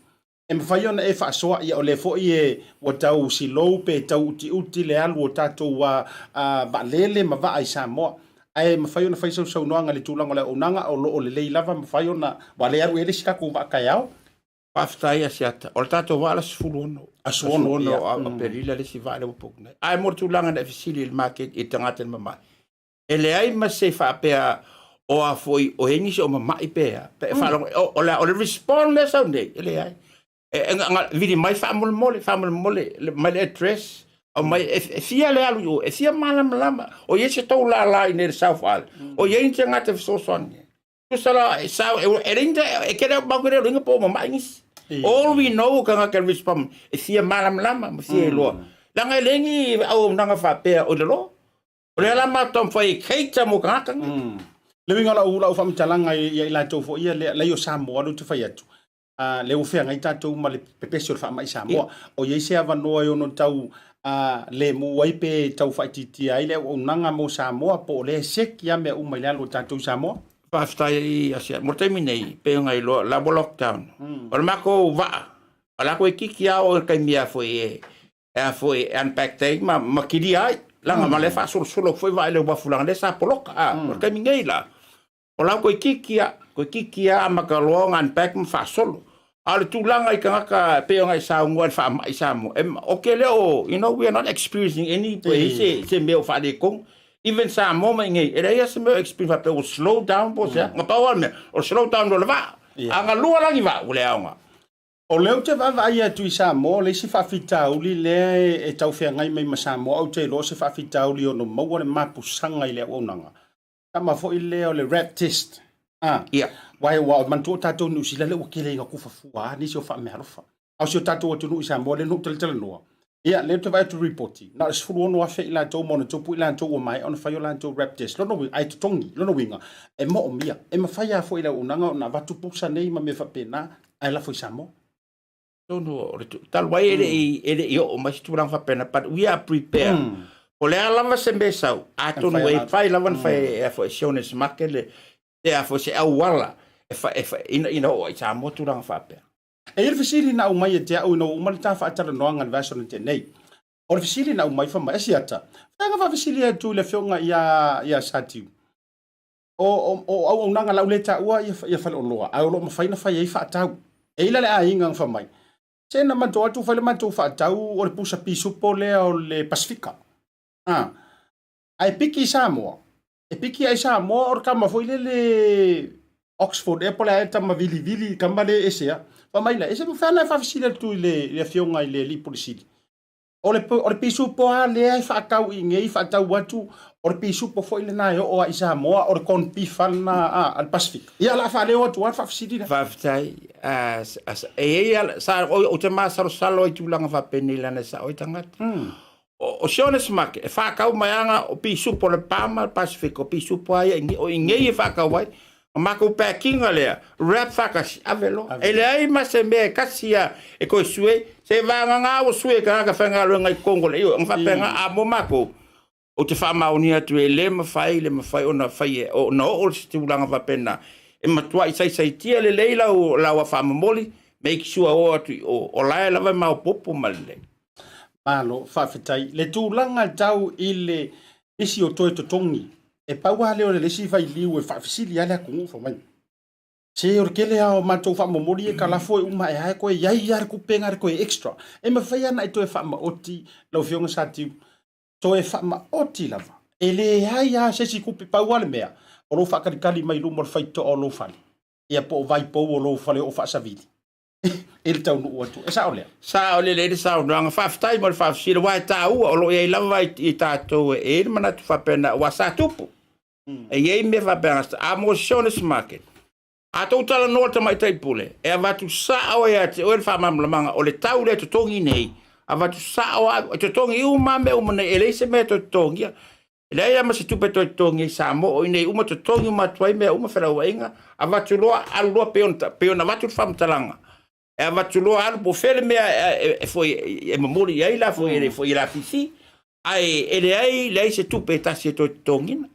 E mafai ona e faasoa, ia o lea foi e ua tau silou pe tau utiuti le alu o tatou vaalele ma vaa i Samoa. Ae mafai ona fai sau saunoaga i le tulaga o le auaunaga o lo o lelei lava mafai ona, ua le alu ea le isi tatou vaa taeao. Faafetai Asiata. O le tatou vaa le 16. Aso 6, ia. 16 o Aperila le isi vaa lea ua book nei. Ae mo le tulaga na e fesili i le market i tagata i le mamae, E leai ma se faapea o a foi o i ai nisi o mama'i pe a, pe faalogo, o, o le, o le respond lea sau nei, e leai. E, e, nga, vili mai faamolemole, faamolemole le, mai le address, au mai, e, e fia le alu i o, e fia malamalama, o i ai se tou lala i nei le South Island, o i ai ni tagata e fesoasoani. Tusa la, e sau, e, e leai ni, e kele au mau kele loiga po o mama'i nisi. All we know o tagata e respond, e fia malamalama ma fia iloa. Leaga e leai ni auaunaga faapea o i lalo. O lea la matou taumafai e cater mo tagata nei. Le uiga o lau, lau faamatalaga ia i latou foi ia, lea, leai o Samoa lea ou te fai atu, uh, lea ua feagai tatou ma le pepesi o le faamai i Samoa. Yeah. O i ai se avanoa e ono tau uh, lemu ai pe tau faaitiitia ai le auaunaga mo Samoa po o lea e seki lava mea uma i le alu o tatou i Samoa? Faafetai i Asia. Mo le taimi nei, pei ona iloa, la ua lockdown. O le matou vaa, o la koe kiki a o le taimi a foi e, e a foi e unpack ai ma, ma kilia ai. Langa ma le faasolosolo foi vaa i le uafu langa lea sa poloka. A, o le taimi nei la, o la koe kiki a, koe kiki a amata loa ona unpack ma faasolo. A o le tulaga i tagata e pei ona e saunoa i le faamai i Samoa, e, o ke lea o, you know, we are not experiencing any, pe i se, se mea o faaletonu. Even Samoa ma inei, e leai lava se mea o experience faapea ua slow down po o se a. Na pau lava le mea, o le slow down o le vaa. A na lua lagi vaa, ua le aoga. O lea ou te vaavaai atu i Samoa, o le isi faafitauli lea e tau feagai mai ma Samoa, ou te iloa o se faafitauli e ono maua le mapusaga i le auaunaga. Tama foi lea o le rat test. A, Ia. Aua ua manatua o tatou Niu Sila lea ua tele ina tufa fua lava nisi o faameaalofa. A o si o tatou atunuu i Samoa lea na ou talatalanoa, Ia, lea ou te vaai atu i le ripoti, na o le 16,000 i latou ma ona tupu i latou ua maea ona fai o latou rap test. Lona uiga, ae totogi, lona uiga, e moomia, e mafai lava foi e le auaunaga ona avatu pusa nei ma mea faapena, ae lafo i Samoa. Tonu o le talu ai e le i e le i oo mai se tulaga faapena, but we are prepared. O le a lava se mea e sau, atonu e fai lava ona fai e a foi e Siones Market le se a foi se auala e fa, e fa, ina ina oo ai i Samoa tulaga faapea. E i ai le fesili na aumai e te au ina ua uma le ta faatalanoaga i le vaiaso na tea nei. O le fesili na aumai fai mai, Asiata, vaega faafesili atu i le afioga ia, ia Satiu, o, o, o auaunaga lau le taua ia, ia faleoloa, ae o lo o mafai ona fai ai faatau. E i la le aiga na fai mai, se na matou atu fai le matou faatau o le pusa pisupo lea o le Pasifika. Ah, ae piki i Samoa, e piki ai Samoa o le kama foi lele Oxford ea po o le a ea tama vilivili kama le ese a. Fai mai la, e se mafai ona e faafesili atu i le, i le afioga i le alii Pule Sili. O le, o le pisupo lava lea e faatau i inei, faatau atu, o le pisupo foi lena e oo lava i Samoa, o le corned beef lava lena a, a le Pasifika. Ia, o le a faaleo atu lava le faafesili lea. Faafetai. E i ai sa, ou te masalosalo i tulaga faapenei leaga e sao ai tagata. O Siones Market, e whākau mai ana o pisupo le Pama, Pacific, o pisupo ai, o ingei e whākau ai. O mākou packinga lea, wrap whakasi, ave loa. E leai ma se mea e kasi a e koe sue, se vānganga o sue ka ka whangaluenga i Kongo le iyo, ang whapenga a mo mākou. O te whaamaonia atu e le mawhai, le mawhai ona whai e, o na oo se tulaga whapena. E matua i saisaitia lelei lau, lau a whaamomoli, make sure o atu i o, o lae lava e maopopo ma lelei. Malo, faafetai. Le tulaga tau i le isi o toe totogi, e pau lava lea o le isi vailiu e faafesili ai le atunuu fai mai, Se o le tele lava o matou faamomoli e kalafo e uma ae lava e toe i ai lava le tupe lena e toe extra. E mafai lava ona e toe faamaoti lau Afioga Satiu, toe faamaoti lava. E leai lava se isi tupe, pau lava le mea, o lou faatalitali mai luma o le faitotoa o lou fale, ia po o vaipou o lou faleoo faasavili. i le taunuu atu. E sao lea? Sao lelei le saunoaga. Faafetai mo le faafesili, aua e taua, o lo o i ai lava i tatou e i ai le manatu faapena, aua sa tupu. E i ai mea faapena, a mo se honest market, a tou talanoa le tamaitai pule, e avatu sao ia te oe le faamalamalamaga o le tau lea e totogi nei, avatu sao lava, e totogi uma lava mea uma nei, e leai se mea e toe totogia. E leai lava ma se tupe toe totogi ai Samoa, o i inei uma totogi uma atu ai mea uma, felauaiga, avatu loa, alu loa pei ona, pei ona avatu le faamatalaga. E avatu loa alu po o fea le mea e, e, foi, e momoli i ai la foi, mm. foi i la fifi, ae e leai, leai se tupe e tasi e toe totogina.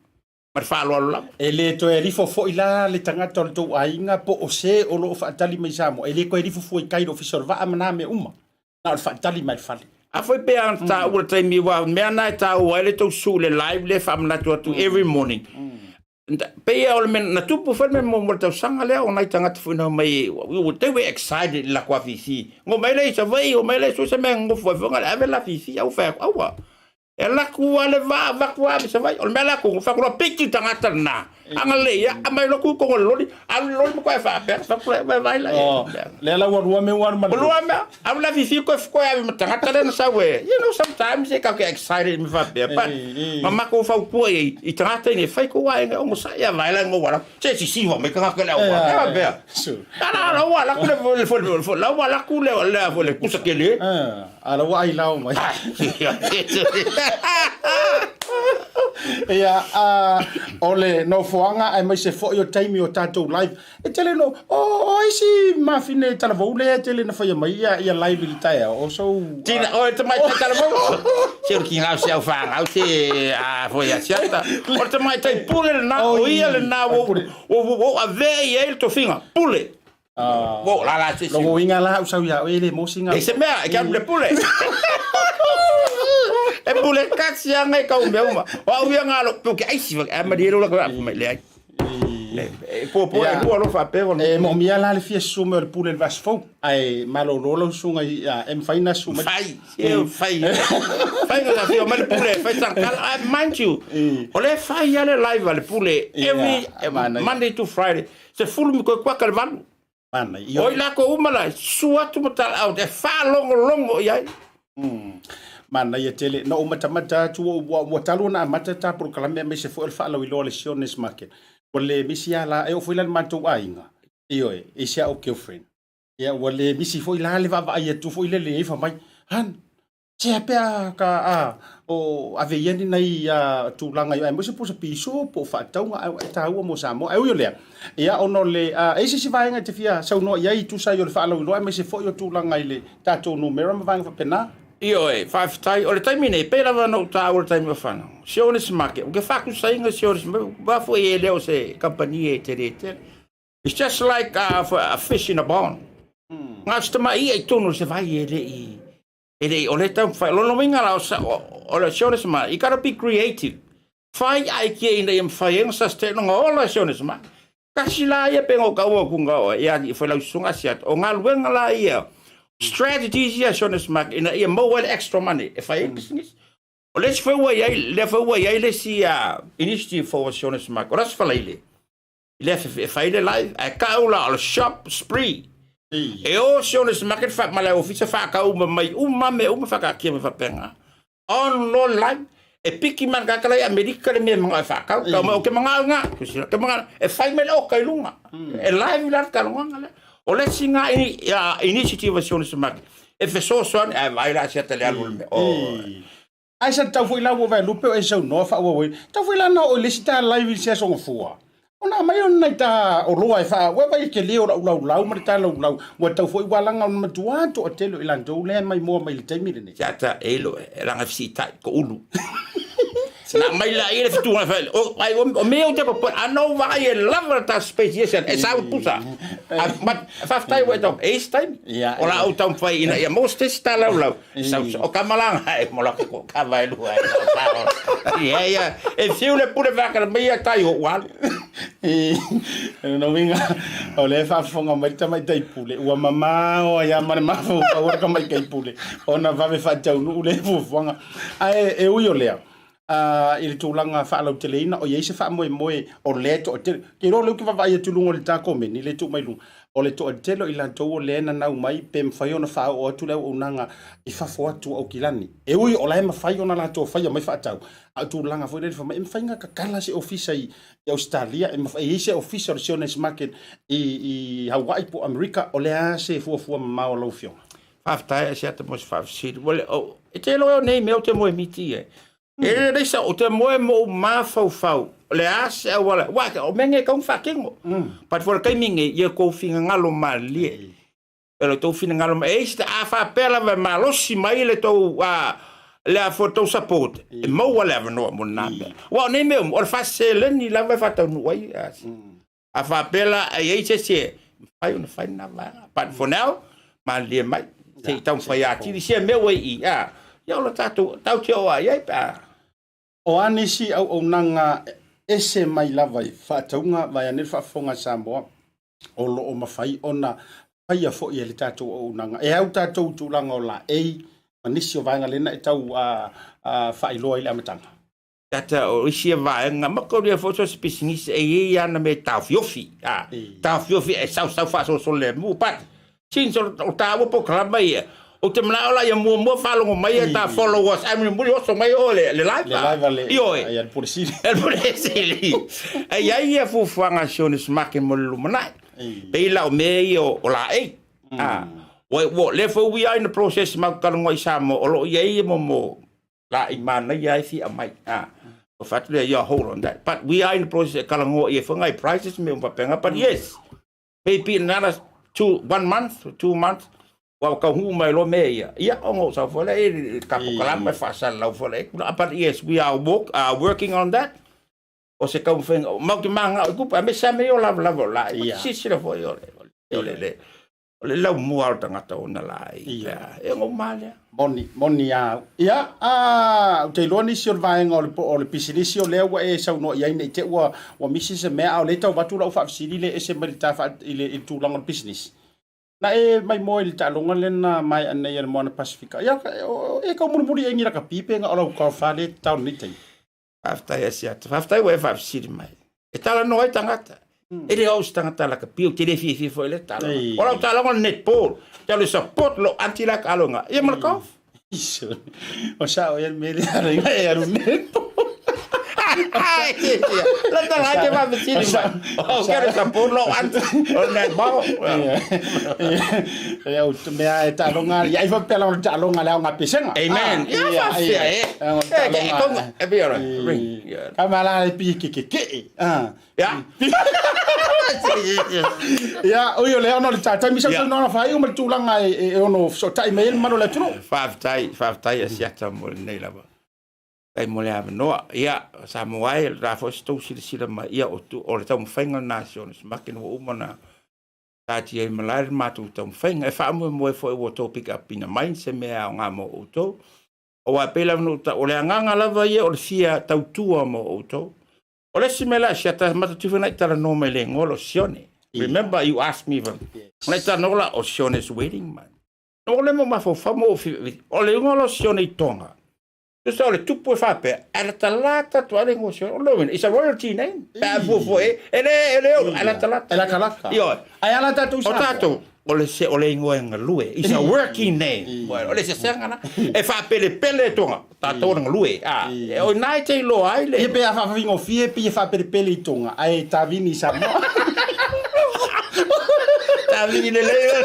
Ma le faaaloalo lava. E le toe alifo foi la le tagata o le tou aiga po o se o lo o faatali mai Samoa. E le toe alifo fua i tai i le ofisa o le vaa ma na mea uma. Na o le faatali mai le fale. A foi pe a taua le taimi aua o mea na e taua ai le tou susu i le live lea e faamanatu atu every morning. Pei lava o le mea na tupu foi le mea muamua i le tausaga lea o nai tagata foi na omai they were excited i le latou afifi. Na omai lea i Savaii, omai lea i so se mea e nonofo ai foi na ave le afifi. Ae ua fai atu, aua, E alu atu lava le vaa, avatu lava i Savaii. O le mea la atu, fai atu loa, piki le tagata lena. Agalelei ia, aumai loa tu i totonu o le loli, alu le loli ma toe faapea, fai atu, vaai la. Oh, lea la ua lua mea ua alu ma le. Ua lua mea, alu le afifi koe koe ave ma tagata lea na sau e, you know, sometimes e tatou te excited i mea faapea, but ma matou fautua i ai i tagata ina ia fai tou aiga, onosai ia vaai la i ngou ala, se sisiva mai tagata le auala, e faapea. Ala la ua alu atu le la ua alu atu le le le pusa tele. Ala ua ai lao mai. Ia, o le nofoaga aemaise foi o taimi o tatou live. E tele no, o isi mafine talavou lea e tele na faia mai ia, ia live i le taeao. O sou... Tina, o e tamaitai talavou. Se o le kigau se au whangau se a foi a siata. O le tamaitai pule lena, o ia lena ua ua avea i ai le tofiga, pule. Ua la la se si. Logo inga la usau ia oe le mosi nga. E se mea, e kia pule pule. E pule kasi anga i kau mea uma. O au ia ngā lo, ke aisi waka, a marie lo la ka mai le ai. E po po e lua lo whapea wala. E moomia la le fia susu mai o le pule i le vaiaso fou. Ae malolo lau susuga i e mafai ona susu mai. Fai, e fai. Fai nga fia mai le pule, fai tangkala. Ah, mind you, o le fai a le live a le pule every Monday to Friday. Se fulu mi koe kuaka le valu. O i lako uma la, susu atu ma tala au, e whaalongolongo i ai. Manaia tele. Na ou matamata atu, ua, ua talu ona amata ta polokalame aemaise foi o le faalauiloa a le Siones Market. Ua le misi lava la, e oo foi la i le matou aiga, ioe, i si au girlfriend. Ia, ua le misi foi la le vaavaai atu foi lele i ai fai mai, Han, Sea pe a ka a o ave ia ni nai a tulaga i aemaise po o se piso po o faatauga ae e taua mo Samoa. Ae ui o lea, ia ona o le a e i ai se isi vaega e te fia saunoa i ai e tusa ai o le faalauiloa aemaise foi o tulaga i le tatou numera ma vaega faapena. Ioe, faafetai. O le taimi nei, pei lava ona ou taua i le taimi o fanau, Sionis Market, ou te faatusaina Sionis Market, aua foi e le o se kamupani e tele tele. It's just like a, a fish in a pond. Na o se tamai i'a i totonu o se vai e le i, e le i, o le taumafai. O lona uiga la, o, o, o le Sionis Market, you gotta be creative. Fai aikia ina ia mafai ai ona sustain, ona ola Sionis Market. Tasi la ia pe ngo kau ku nga o ia i fai lau susuga si atu. O galuega la ia, strategies ia Sionis Market ina ia maua ai le extra money e fai ai business. O le isi foi ua i ai, lea foi ua i ai le isi initiative fou a Sionis Market, o le Aso Faraile, i le afiafi e fai le live, ae kau la o le shop spree. E o Sionis Market fa ma le ofisa whaakau uma mai uma me uma whakaakia me whapenga. On lo live, e piki mai le tagata la i Amerika le mea e manao e faatau, tau mai ou te manao i nga, ke manao, e fai mai le oka i luga, e live la le talanoaga lea. O le isi nga initiative a si ona samaki, e fesoasoani, ae vaai la se ata le alu o le mea. Oh. Ae sa tau foi la ua vae lupe o e saunoa faaauau ai. Tau foi la na oo i le isi ta live i se aso gafua. Ona aumai ona nai ta oloa e faa, ua vaai e tele o lau laulau ma le ta laulau, ua tau foi ua laga ona matua toatele o i latou lea e maimoa mai i le taimi lenei. Te ata e lo e langa fesiitai ko ulu. Na mai la ia le fetuga fai o ai o me o te popo ano vaai e lava le ta space yes e sa pusa. A ma faafetai ua e tau e isi taimi. O la ou taumafai ina ia maua se tesi ta laulau. Sau o kamalanga e mola ko kava e lua e Ia ia e fiu le pule whakara mai ia tai o ualu. Lona uiga o lea e faafofoga mai le tamaitai pule ua mamao ai lava ma le mafaufau o le tamaitai pule ona vave faataunuu lea fuafuaga. Ae e ui o lea, i le tulaga faalauteleina o i ai se faamoemoe o lea e toatele. Ou te iloa o lea ou te vaavaai atu i luga o le ta komeni lea e tuu mai luga, o le toatele o i latou o lea e nanau mai pe mafai ona faaoo atu le auaunaga i fafo atu o Aukilani. E ui o la e mafai ona latou faia mai faatau, a o tulaga foi lele fai mai e mafai ona tatala se ofisa i Ausetalia, e mafai e i ai se ofisa o le Siones Market i Hawaii po o Amerika, o le a se fuafua mamao a lau Afioga? Faafetai Asiata mo se faafesili. Ua le, o, e te iloa o nei mea ou te moe miti ai. E le leai sa, ou te moe ma ou mafaufau, o le a se auala, aua o mea nei e tatau ona faatino. But for le taimi nei, ia tou finagalo malilie. E lo tou finagalo, e i ai se, a faapea lava e malosi mai le tou, a, le a foi tou support, e maua le avanoa mo lena mea. Aua o nei mea uma, o le faaseleni lava e faataunuu ai. A faapea la e i ai se isi e mafai ona fai lena vaega. But for now, malilie mai, se i taumafai atili sia mea ua i i, a, ia o le tatou, tatou te oo lava i ai pe a. O a nisi auaunaga ese mai lava i faatauga vaeane le faafofoga a Samoa o lo o mafai ona faia foi e le tatou auaunaga. E au tatou i tulaga o laei ma nisi o vaega lena e tau faailoa i le amataga. Tata o isi vaega ma ko lia foi so se pisinisi e i ai ana mea e taofiofi, a, taofiofi e sausau faasolosolo le mu, but since o, o taua polokalama ia, ou te manao la ia muamua faalogo mai ia ta followers, ae mulimuli oso mai o le, le live, Le live a le, Ioe. ai a le Pule Sili. Le Pule Sili. E i ai ia fuafuaga a si ona smake mo le lumanai. Pei la o mea ia o, o laei. A, ua, ua, lea foi we are in the process matou talanoa i Samoa, o lo o i ai ia mo, mo, la i manaia ai fia mai. Ah, o fatu lea, yeah, hold on that. But we are in the process e talanoa ia whangai prices me umpapenga. But yes, maybe another two, 1 month, 2 months, ua tau huu mai loa mea ia. Ia, ona ou sau foi lea, e tatou kalama e faasalalau foi lea. But yes, we are working on that. O se taumafaiga, matou te mananao i tupe, aemaise lava mea ia o lavalava o laei. Silasila foi o le, o le, le, o le laumua o le tagata ona laei. Ia. E ona uma lea. Moni, moni a. Ia, a, ou te iloa nisi o le vaega o le, o le pisinisi o lea ua e saunoa i ai ne i te i ua, ua misi se mea, a o lea e tau avatu lau faafesili le ese mai le ta faa, i le, i le tulaga o le pisinisi. Na e maimoa i le taaloga lea na maea nei a le Moana Pasifika. Ia, e tau mulimuli e ni lakapi pe na o lau golf lea e tatao i lenei taimi. Faafetai Asiata. Faafetai ua e faafesili mai. E talanoa ai tagata. E le o se tagata lakapi, ou te le fiafia foi i lea taaloga. O lau taaloga o le netball. Te alu e support lou aunty la taaloga. Ia ma le golf. O sao ia le mea lea e alu netball. La ta la te faafesili mai. O ke le sapun lou aunty. O le mao. Ia o te mea e taaloga ia ai faapea lava o le taaloga le aoga pesega. Amen. Ia faafefea e. E tonga e be ora. Ring. Ka mala e pi ke ke ke. Ah. Ia. Ia, oi o le ono le tātai misa yeah. no whai o ma tūlanga e, e ono fesootai mai ai le mamalu o le atunuu. Faafetai, faafetai Asiata mo lenei lava. Tai mo le avanoa. Ia, Samoa e, la foi se tou silasila mai, ia o, tu, o le taumafaiga lena a si ona simake na ua uma na taatia i malae le matou taumafaiga. E faamoemoe foi ua outou pick up ina mai se mea e aoga mo outou. Aua e pei lava ona ou tau, o le agaga lava ia o le fia tautua mo outou. O le isi mea la siata matatu foi na i talanoa mai le igoa o Sione. Remember you asked me if na i talanoa la o Sione's wedding man. No le mo mafaufau mo o le igoa o Sione i Tonga. Tusa o le tupu e faapea, alatalata atu ai le igoa o Sione. O lona uiga, it's a royalty name. Pe a fuafua e, e le, e le, alatalata. E lakalaka. Ioe. Ai ala tatou O tatou, o le se o le igoa e galue. It's a working name. O le sesega na. E faapelepele e Tonga. Tatou o le galue. A, e o ina e te iloa ai le. Ia pe a faafaigofie pe ia faapelepele i Tonga, ae tavini i Samoa. Tavini lelei.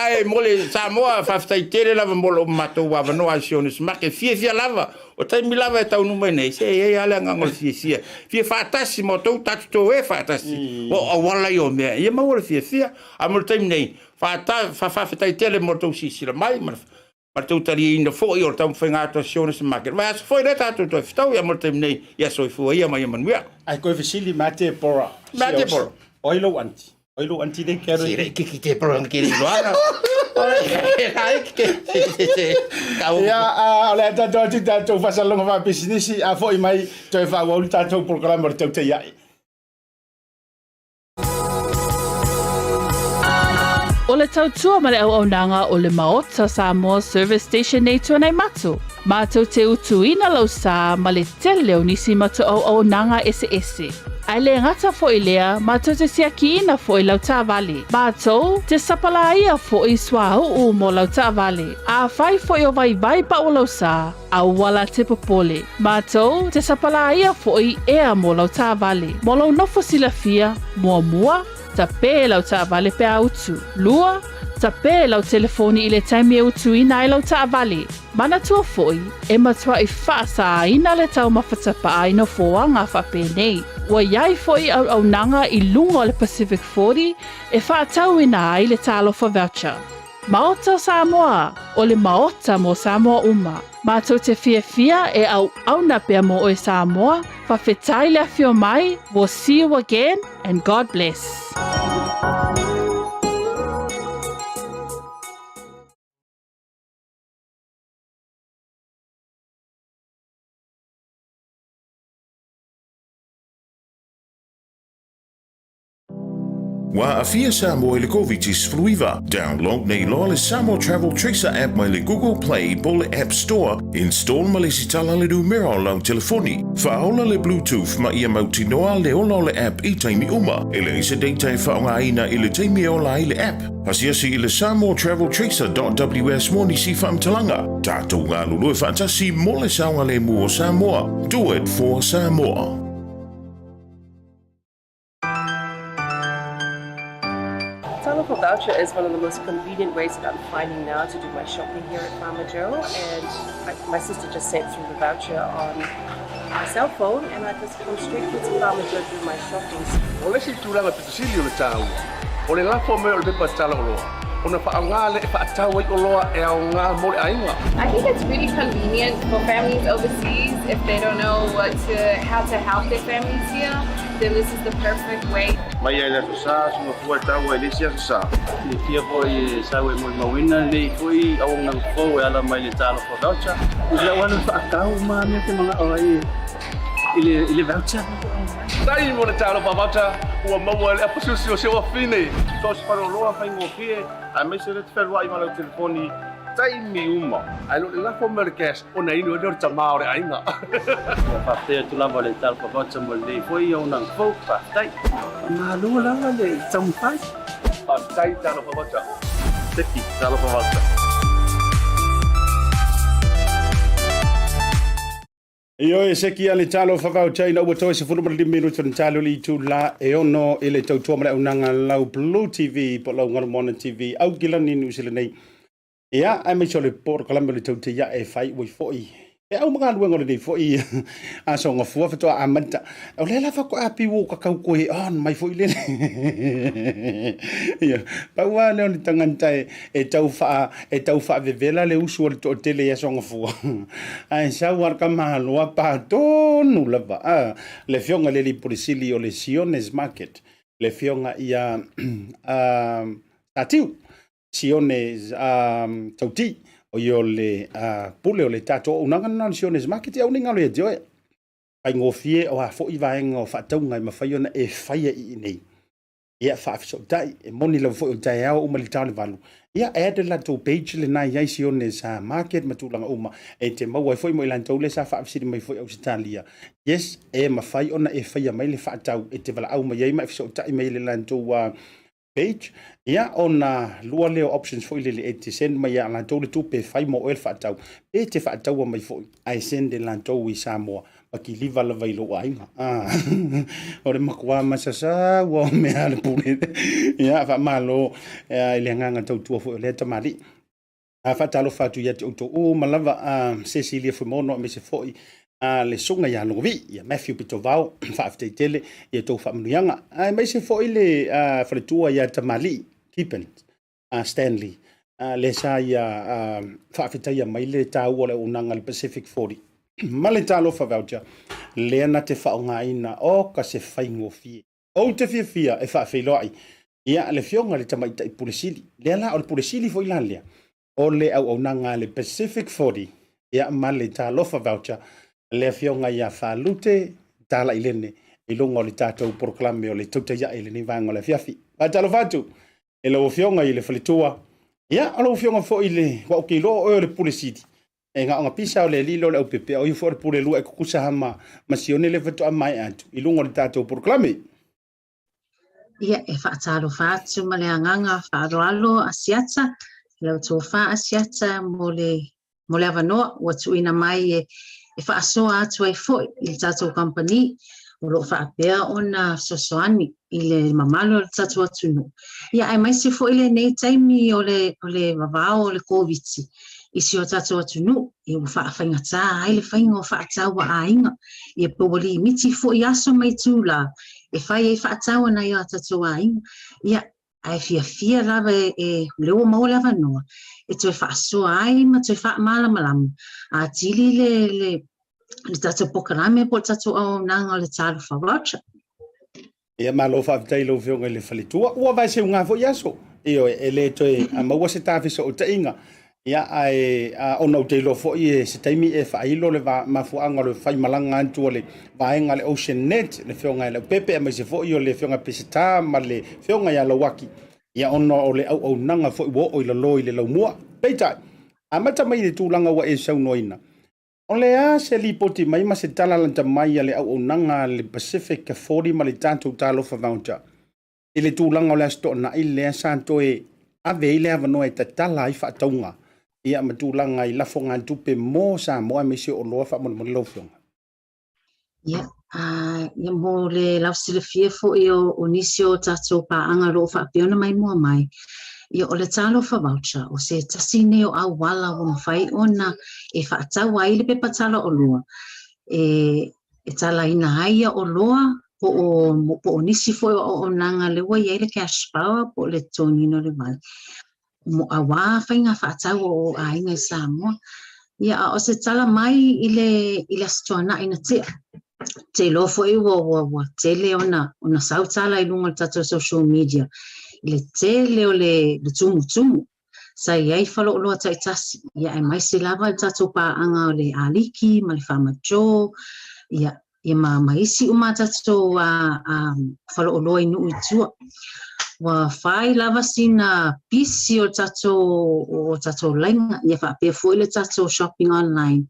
Ae mo le Samoa, faafetai tele lava mo lo matou avanoa a Sionis Market. Fiafia lava. O taimi lava e taunuu mai nei, se e i ai lava le agaga o le fiafia. Fia faatasi ma outou, tatou toe faatasi. O auala ia o mea, ia maua le fiafia. A mo le taimi nei, faafetai tele mo le tou silasila mai ma le tou taliaina foi o le taumafaiga atu a Sionis Market. Vaiaso foi lea tatou toe fetau, ia mo le taimi nei, ia soifua ia ma ia manuia. Ai koe fesili mea Deborah. Mea Deborah. O ai lou aunty? Oi lou aunty le ke Se le kiki te pro ke le loana. Ia, o le a tatou atu tatou faasalaloga faapisinisi, a foi mai toe faaauau le tatou polokalame o le tautai ae. O le tautua ma le auaunaga o le Maota Samoa Service Station nei Tuanaimato, mātou te utuina lau sā ma le tele o nisi matou auaunaga eseese. Ae le gata foi lea, matou te siakiina foi lau taavale. Matou te sapalaia foi suauu mo lau taavale. Afai foi o vaivai pau lau sa, aua la te popole. Matou te sapalaia foi ea mo lau taavale. Mo lou nofo silafia, muamua, tapē lau taavale pe a utu. Lua, tapē lau telefoni i le taimi e utuina ai lau taavale. Manatua foi, e matuai faasāina le taumafa tapaa i nofoaga faapenei. Ua i ai foi auaunaga i luga o le Pacific 40 e faatauina ai le Talofa Voucher. Maota o Samoa, o le Maota mo Samoa uma. Matou te fiafia e auauna pea mo oe Samoa, fafetai le afio mai, we'll see you again and God bless. Ua aafia Samoa i le Koviti-19. Download nei loa le Samoa Travel Tracer app mai le Google Play po o le App Store. Install ma lesitala le numera o lau telefoni. Faaola le Bluetooth ma ia mautinoa le ola o le app i taimi uma. E leai se data e faaaogaina i le taimi e ola ai le app. Asiasi i le samoatraveltracer.ws mo nisi faamatalaga. Tatou galulue faatasi mo le saogalemu o Samoa. Do it for Samoa. Talofa Voucher is one of the most convenient ways that I'm finding now to do my shopping here at Farmer Joe. And I, my sister just sent through the voucher on my cell phone and I just come straight here to Farmer Joe to do my shopping. O le isi tulaga pito sili o le taua, o le lafo mai o le pepa tala oloa, ona faaaoga lea e faatau ai oloa e aoga mo le aiga. I think it's really convenient for families overseas if they don't know what to, how to help their families here, then this is the perfect way. Mai ai le Aso Sa, suga fua e taua i le isi Aso Sa. Silafia foi e sau e molimauina lenei foi auaunaga fou e ala mai le Talofa Voucher. O lau alu faatau ma mea te manao ai i le i le voucher. Tai mo le Talofa Voucher ua maua e le apasiosi o si ou afine. So o se faleoloa faigofie aemaise le te fealuai ma lau telefoni taimi uma. Ae le o le lafo mai o le cash ona inu ai lea o le tama o le aiga. Ia faafetai atu lava le Talofa Voucher mo lenei foi auaunaga fou. Faafetai. Malo lava le taumafai. Faafetai Talofa Voucher. Teki Talofa Voucher. Ioe, seki a le talofa voucher ina ua toe 15 minute o le talo le itula e ono i le tautua ma le auaunaga lau Blue TV po o lau Galumaona TV Aukilani Niu Sila nei. Ia, aemaise o le polokalame o le tauteia e fai ui foi. E au ma galuega o lenei foi aso gafua faatoa amata. O lea la faatoa piu o kakau koe on mai foi lele. Ia, pau lava lea o le tagata e, e tau faa, e tau faavevela le usu o le toatele i aso gafua. Ae sau lava le tamaloa pa tonu lava. A, le afioga i le alii Pule Sili o le Sione's Market, le afioga ia Satiu Sione Tauti, o ia o le pule o le tatou auaunaga lena o le Sione's Market, ia aua ne i galo ia te oe. Faigofie o a foi vaega o faatauga e mafai ona e faia i inei. Ia, faafesootai, e moni lava foi o taeao uma i le ta o le 8. Ia, add le latou page lena i ai Sione's Market ma tulaga uma e te maua ai foi mo i latou lea sa faafesili mai foi Ausetalia. Yes, e mafai ona e faia mai le faatau e te valaau mai ai ma e fesootai mai i le latou page. Ia, ona lua lea o options foi lele e te send mai ia latou le tupe e fai mo oe le faatau, pe te faataua mai foi ae send e latou i Samoa ma kiliva lava i lou aiga. Ah, o le matua masasau o mea a le pule. Ia, faamalo i le agaga tautua foi o lea tamalii. A faatalofa atu ia te outou uma lava, a Cecilia Fuimono aemaise foi a le susuga ia Logovi, ia Matthew Pitovao, faafetai tele i a outou faamanuiaga. Aemaise foi le faletua ia Tamalii Keepen Stanley, lea sa ia faafetaia mai le taua o le auaunaga a le Pacific 40 ma le Talofa Voucher, lea na te faaaogaina o ka se faigofie. Ou te fiafia e faafeiloai ia le afioga i le Tamaitai Pule Sili. Lea la, o le Pule Sili foi la lea, o le auaunaga a le Pacific 40 ia ma le Talofa Voucher, le afioga ia Faalute Talailene i luga o le tatou polokalame o le Tautai Ae i lenei vaega o le afiafi. Faatalofa atu i lau afioga i le faletua, ia o lau afioga foi i le, ua ou te iloa o oe o le Pule Sili, E gaoga pisa o le alii lea o le aupepe, o ia foi o le pule lua e tutusa lava ma, ma Sione lea faatoa maea atu i luga o le tatou polokalame. Ia, e faatalofa atu ma le agaga faaaloalo Asiata, i lau tofa Asiata mo le, mo le avanoa ua tuuina mai e, e faasoa atu ai foi i le tatou kamupani o lo o faapea ona fesoasoani i le mamalu o le tatou atunuu. Ia, aemaise foi lenei taimi o le, o le vavao o le Koviti i si o tatou atunuu, ia ua faafaigata ai le faiga o faatau a aiga, ia pe ua limiti foi aso ma itulā e fai ai faatau a nai o tatou aiga. Ia, ae fiafia lava e, e, o lea ua maua le avanoa e toe faasoa ai ma toe faamalamalama atili le, le, le tatou polokalame po o le tatou auaunaga o le Talofa Voucher. Ia malo faafetai i lau Afioga i le faletua. Ua vaeseuga foi aso. Ioe, e le toe maua se ta fesootaiga. Ia, ae ona ou te iloa foi e se taimi e faailo le mafuaaga o le faimalaga atu a le vaega a le Ocean Net, le Afioga ia Leaupepe, aemaise foi o le Afioga Peseta ma le Afioga ia Lauaki, ia ona o le auaunaga foi ua oo i lalo i le laumua. Peitai, amata mai i le tulaga ua e saunoaina, O le a se lipoti mai ma se tala lata mai a le auaunaga a le Pacific 40 ma le tatou Talofa Voucher i le tulaga o le Aso Toonai lea sa toe ave ai le avanoa e tatala ai faatauga ia ma tulaga i lafogatupe mo Samoa aemaise o oloa faamolemole lau Afioga? Ia, ia mo le lausilafia foi o, o nisi o tatou paaga o lo o faapea ona maimoa mai, ia o le Talofa Voucher, o se tasi nei o auala ua mafai ona e faatau ai le pepa tala oloa, e, e talaina ai ia oloa po o, po o nisi foi o auaunaga lea ua i ai le cash power po o le totogiina o le vai. Mo auā faiga faatau o aiga i Samoa. Ia, a o se tala mai i le, i le Aso Toonai na tea, te iloa foi ua, ua, ua tele ona, ona sau tala i luga o le tatou social media i le tele o le, le tumutumu sa i ai faleoloa taitasi, ia aemaise lava i le tatou paaga o le Aliki ma le Farmer Joe, ia, ia ma, ma isi uma a tatou faleoloa i nuu i tua. Ua fai lava sina pisi o tatou, o tatou laina, ia faapea foi le tatou shopping online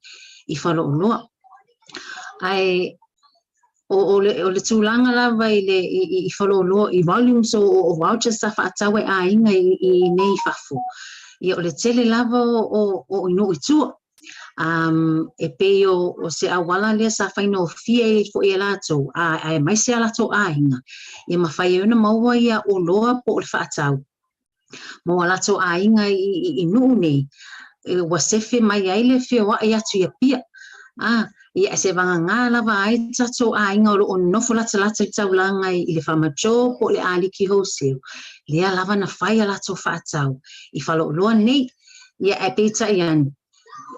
i faleoloa. Ae o, o, le, o le tulaga lava i, le, i, i, i faleoloa, i volumes o, o vouchers sa faatau e aiga i, i nei i fafo, ia o le tele lava o, o, o i nuu i tua. Um, e pei o, o se auala lea sa faigofie ai fo'i e latou, a, aemaise a latou aiga, ia mafai ai ona maua ia oloa po o le faatau mo a latou aiga i, i, i Nuu nei, e, ua sefe mai ai le feoa'i atu i Apia. A, ia, seivagagā lava ai tatou aiga o lo o nonofo latalata i le taulaga i, i le Farmer Joe po o le Aliki Wholesale, lea lava na fai a latou faatau i faleoloa nei. Ia, ae peitai ane,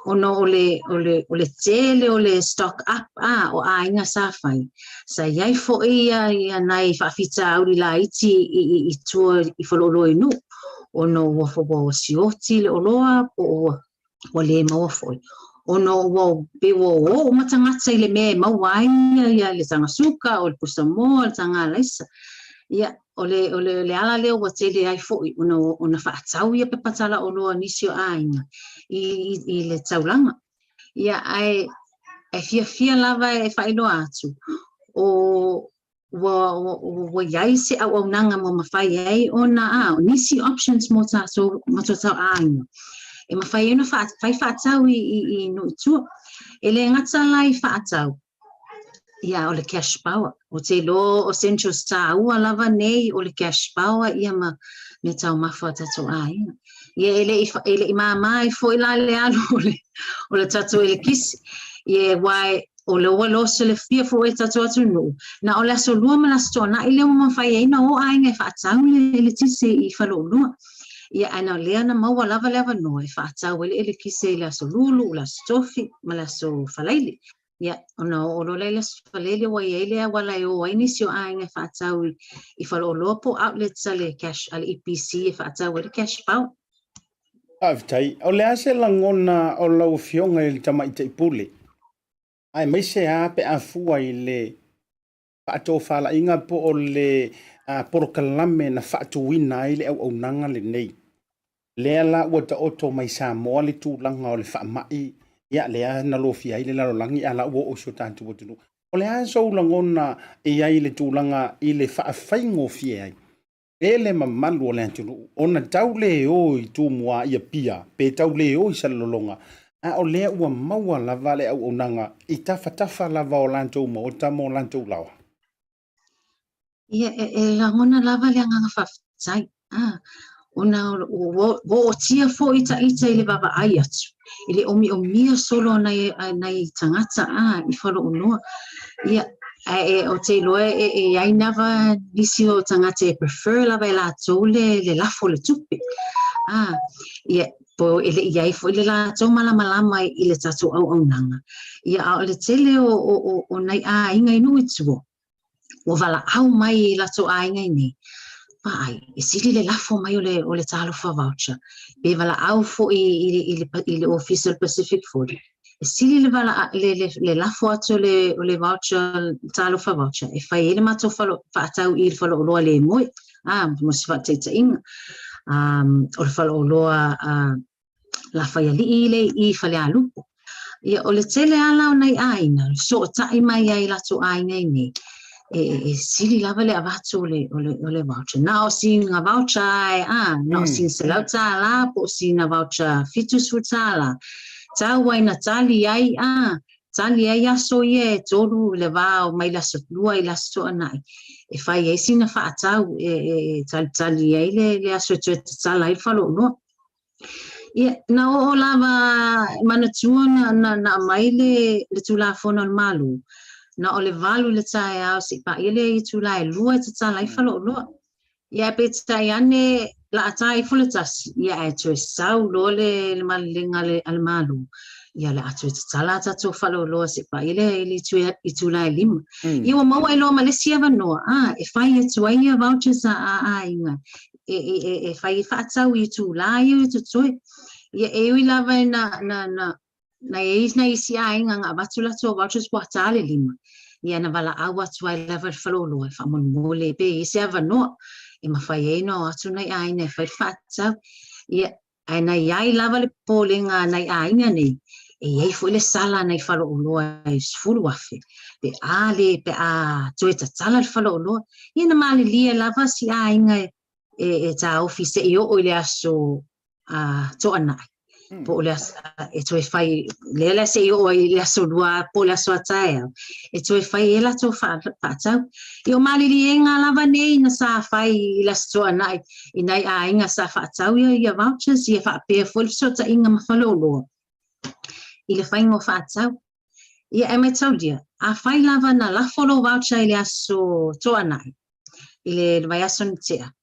ona o le, o le, o le tele o le stock up a o aiga sa fai, sa i ai foi ia, ia nai faafitauli laiti i, i, i tua i faleoloa i Nuu, ona ua, ua sioti le oloa po o ua, ua le maua foi. Ona ua pei ua o uma tagata i le mea e maua ai ia, ia le taga suka, o le pusamoa, o le taga alaisa. Ia, O le, o le, le ala lea ua tele ai foi ona, ona faatau ia pepa talaoloa a nisi o aiga i, i, i le taulaga. Ia, ae, e fiafia lava e faailoa atu, o, ua, ua, ua i ai se auaunaga ua mafai ai ona, a, nisi options mo tatou, mo tatou aiga. E mafai ai ona fai faatau i, i, i nuu i tua. E le gata la i faatau, Ia, o le cash power. Ou te iloa o essentials tāua lava nei o le cash power ia ma mea taumafa a tatou aiga. Ia, e le i, e le i māmā ai foi la le alu o le, o le tatou elekisi. Ia, aua o le ua loa silafia foi e tatou atunuu, na o le Aso Lua ma le Aso Toonai lea ua mafai ai ona o aiga e faatau le eletise i Faleoloa. Ia, ae na o lea na maua lava le avanoa e faatau ai le elekise i le Aso Lulu, le Aso Tofi ma le Aso Faraile. Ia, ona oo loa lea i le Aso Faraile ua i ai le auala e o ai nisi o aiga e faatau i, i faleoloa po o outlets a le cash, a le EPC e faatau ai le cash power. Faafetai. O le a se lagona o lau Afioga i le Tamaitai Pule, aemaise lava pe a fua i le faatofalaiga po o le polokalame na faatuina ai le auaunaga lenei. Lea la ua taoto mai Samoa le tulaga o le faamai, ia lea na lofia ai le lalolagi a la ua oo i si o tatou atunuu. O le a sou lagona e i ai i le tulaga i le faafaigofie ai e le mamalu o le atunuu ona tau le o i Tumua i Apia pe tau le o i Salelologa, a o lea ua maua lava le auaunaga i tafatafa lava o latou maota ma o latou laoa? Ia, e, e lagona lava le agaga faafetai, a, ona ua ootia foi ita i le vaavaai atu, i le omiomia solo o nai, nai tagata a, i faleoloa. Ia, ae ou te iloa e, e i ai lava nisi o tagata e prefer lava e latou le, le lafo o le tupe. A, ia, po e le i ai foi le latou malamalama i le tatou auaunaga. Ia, a o le tele o, o, o, o nai aiga i nuu i tua, ua valaau mai i latou aiga i nei, vaai, e sili le lafo mai o le, o le Talofa Voucher, pe valaau foi i, i, i, le, i le ofisa o le Pacific 40. E sili le, vala, le, le, le lafo atu o le, o le voucher, Talofa Voucher, e fai ai le matou falo, faatau i le faleoloa le moe, ah, mo se faataitaiga. Um, o le faleoloa uh, Lafaialii le i Falealupo. Ia, o le tele ala o nai aiga, sootai mai ai latou aiga i nei, e, e, e sili lava le avatu o le, o le, o le voucher. Na o sina voucher ai, a, na o sina $100 po o sina voucher $70. Tau ai na tali ai, a, tali ai aso ia e tolu i le va o mai le aso lua i le aso toanai, e fai ai sina faatau e, e, e talitali ai le, le aso e toe tatala ai le faleoloa. Ia, na oo lava manatua na, na, na aumai le, le Tulafono a le Malo, na o le 8 i le taeao se'i paia le itula e 2 e tatala ai faleoloa. Ia, ae peitai ane, laata ifo le tasi, ia ae toe sau loa le, le malelega a le, a le Malo, ia o le a toe tatala a tatou faleoloa se'i paia le, le itula e 5. Ia ua maua ai loa ma le isi avanoa, a, e fai atu ai ia vouchers a, a aiga e, e, e, e fai e faatau i itulā ia i totoe. Ia, e ui lava e na, na, na, na i ai nai isi aiga na avatu latou vouchers ua tā le lima. Ia na valaau atu ai lava i le faleoloa e faamolemole pe i ai se avanoa e mafai ai ona o atu nai aiga e fai le faatau. Ia, Ae na i ai lava le popolega a nai aiga nei, e i ai foi le sala a nai faleoloa e 10,000, pe a le pe a toe tatala le faleoloa, ia na malilie lava si aiga e, e, e taofi se i oo i le aso a, Toanai. Po o le aso, e toe fai, lea la se'i oo ai i le aso lua po o le aso a taeao, e toe fai ai latou faatau. Ia o maliliega lava nei na sa fai i le Aso Toonai i nai aiga sa faatau ia ia vouchers, ia faapea foi le fesootaiga ma faleoloa i le faiga o faatau. Ia e maitaulia, afai lava na lafo lou voucher i le Aso Toonai, i le vaiaso na tea,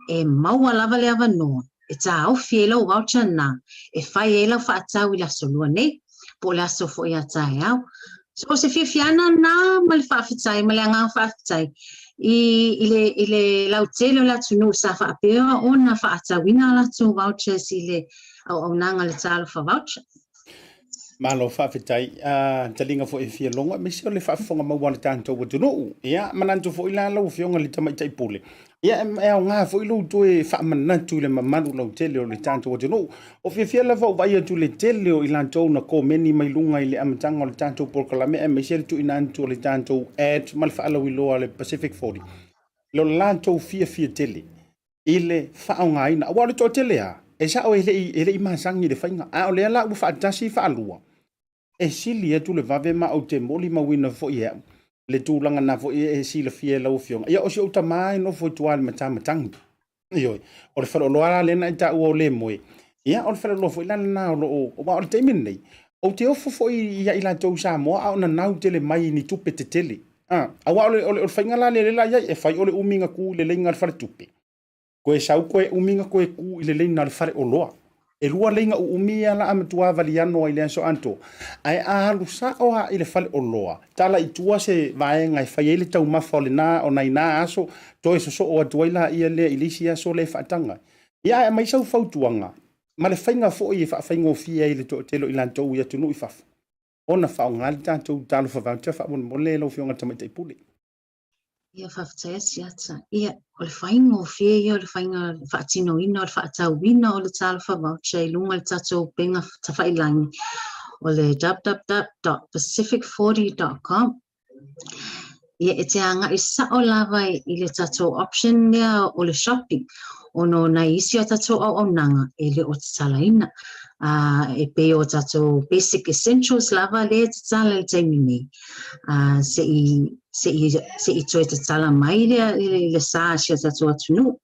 e maua lava le avanoa e taofi ai lau voucher na e fai ai lau faatau i le aso lua nei, po o le aso foi a taeao. So o se fiafiaga na ma le faafetai ma le agaga faafetai i, i, le, i le lautele o le atunuu sa faapea ona faatauina a latou vouchers i le auaunaga le Talofa Voucher. Malo faafetai. Uh, taliga foi e fia logo aemaise o le faafofoga maua a le tatou atunuu. Ia, manatu foi la lau Afioga i le Tamaitai Pule. Ia, e aoga foi lou toe faamanatu i le mamalu lautele o le tatou atunuu. O fiafia lava ou vaai atu i le tele o i latou na komeni mai luga i le amataga o le tatou polokalame aemaise le tuuina atu o le tatou ad ma le faalauiloa a le Pacific 40. Lo latou fiafia tele i le faaaogaina. Aua o le toatele lava, e sao e le i, e le i masani i le faiga, a o lea la ua faatasi faalua, e sili atu le vave ma ou te molimauina foi e au le tulaga na foi e silafia e lau Afioga. Ia, o si ou tama e nofo i tua i le matamatagi. Ioe, o le faleoloa la lea na e taua o le moe, ia, o le faleoloa foi la lena o lo o, aua o le taimi lenei, ou te ofo foi ia i latou i Samoa a o nanau tele mai i ni tupe tetele. A, aua o le, o le, o le faiga la lea la i ai, e fai o le umi na ku i le leiga o le faletupe, koe sau koe umi na koe ku i le leina o le faleoloa. E lua leiga uumi ia la a matua valiano ai le aso atoa. Ae a alu sao lava i le faleoloa, tala i tua se vaega e fai ai le taumafa o lena o nai na aso, toe sosoo atu ai laia lea i le isi aso lea e faataga ai. Ia ae aumai sau fautuaga ma le faiga foi e faafaigofie ai i le toatele o i latou i atunuu i fafo ona faaaoga le tatou Talofa Voucher faamolemole lau Afioga i le Tamaitai Pule. Ia, faafetai Asiata. Ia, o le faigofie ia o le faiga faatinoina o le faatauina o le Talofa Voucher i luga i le tatou upega tafailangi o le www.pacific40.com. Ia, e te agai sao lava i le tatou option lea o le shopping ona o nai isi o tatou auaunaga e le o tatalaina. E pei o tatou basic essentials lava lea e tatala i le taimi nei. Se i se i se i toe tatala mai le le sa a si o tatou atunuu.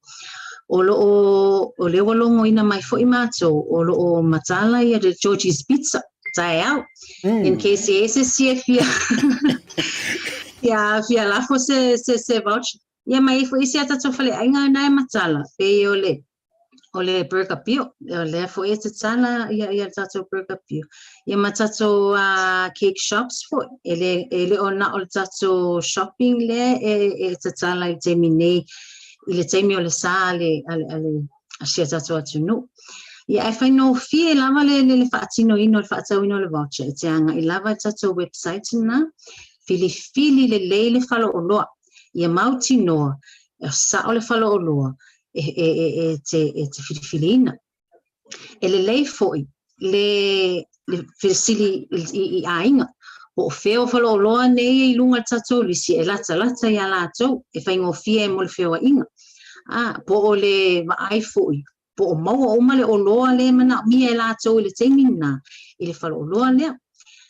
O lo o o lea ua logoina mai foi matou o lo o matala ia le Georgie's Pizza taeao in case e ese se fia fia fia lafo se se se voucher. Ia ma e i ai foi isi a tatou faleaiga na e matala pei o le o le Burger Pio, o lea foi e tatala ia ia le tatou Burger Pio. Ia ma tatou cake shops foi, e le e le o na o le tatou shopping lea e e tatala i le taimi nei i le taimi o le sa a le a le a le a si o tatou atunuu. Ia ae faigofie lava le le le faatinoina o le faatauina o le voucher e te agai lava i le tatou website lena, filifili lelei le faleoloa, ia mautinoa e sao le faleoloa e e e e te e te filifiliina. E lelei foi le le fesili i, i, i aiga, po o fea o faleoloa nei i luga i le tatou lisi e latalata iā latou, e faigofie ai mo le feoaiga. A, po o le vaai foi, po o maua uma le oloa lea e manaomia e latou i le taimi lena i le faleoloa lea.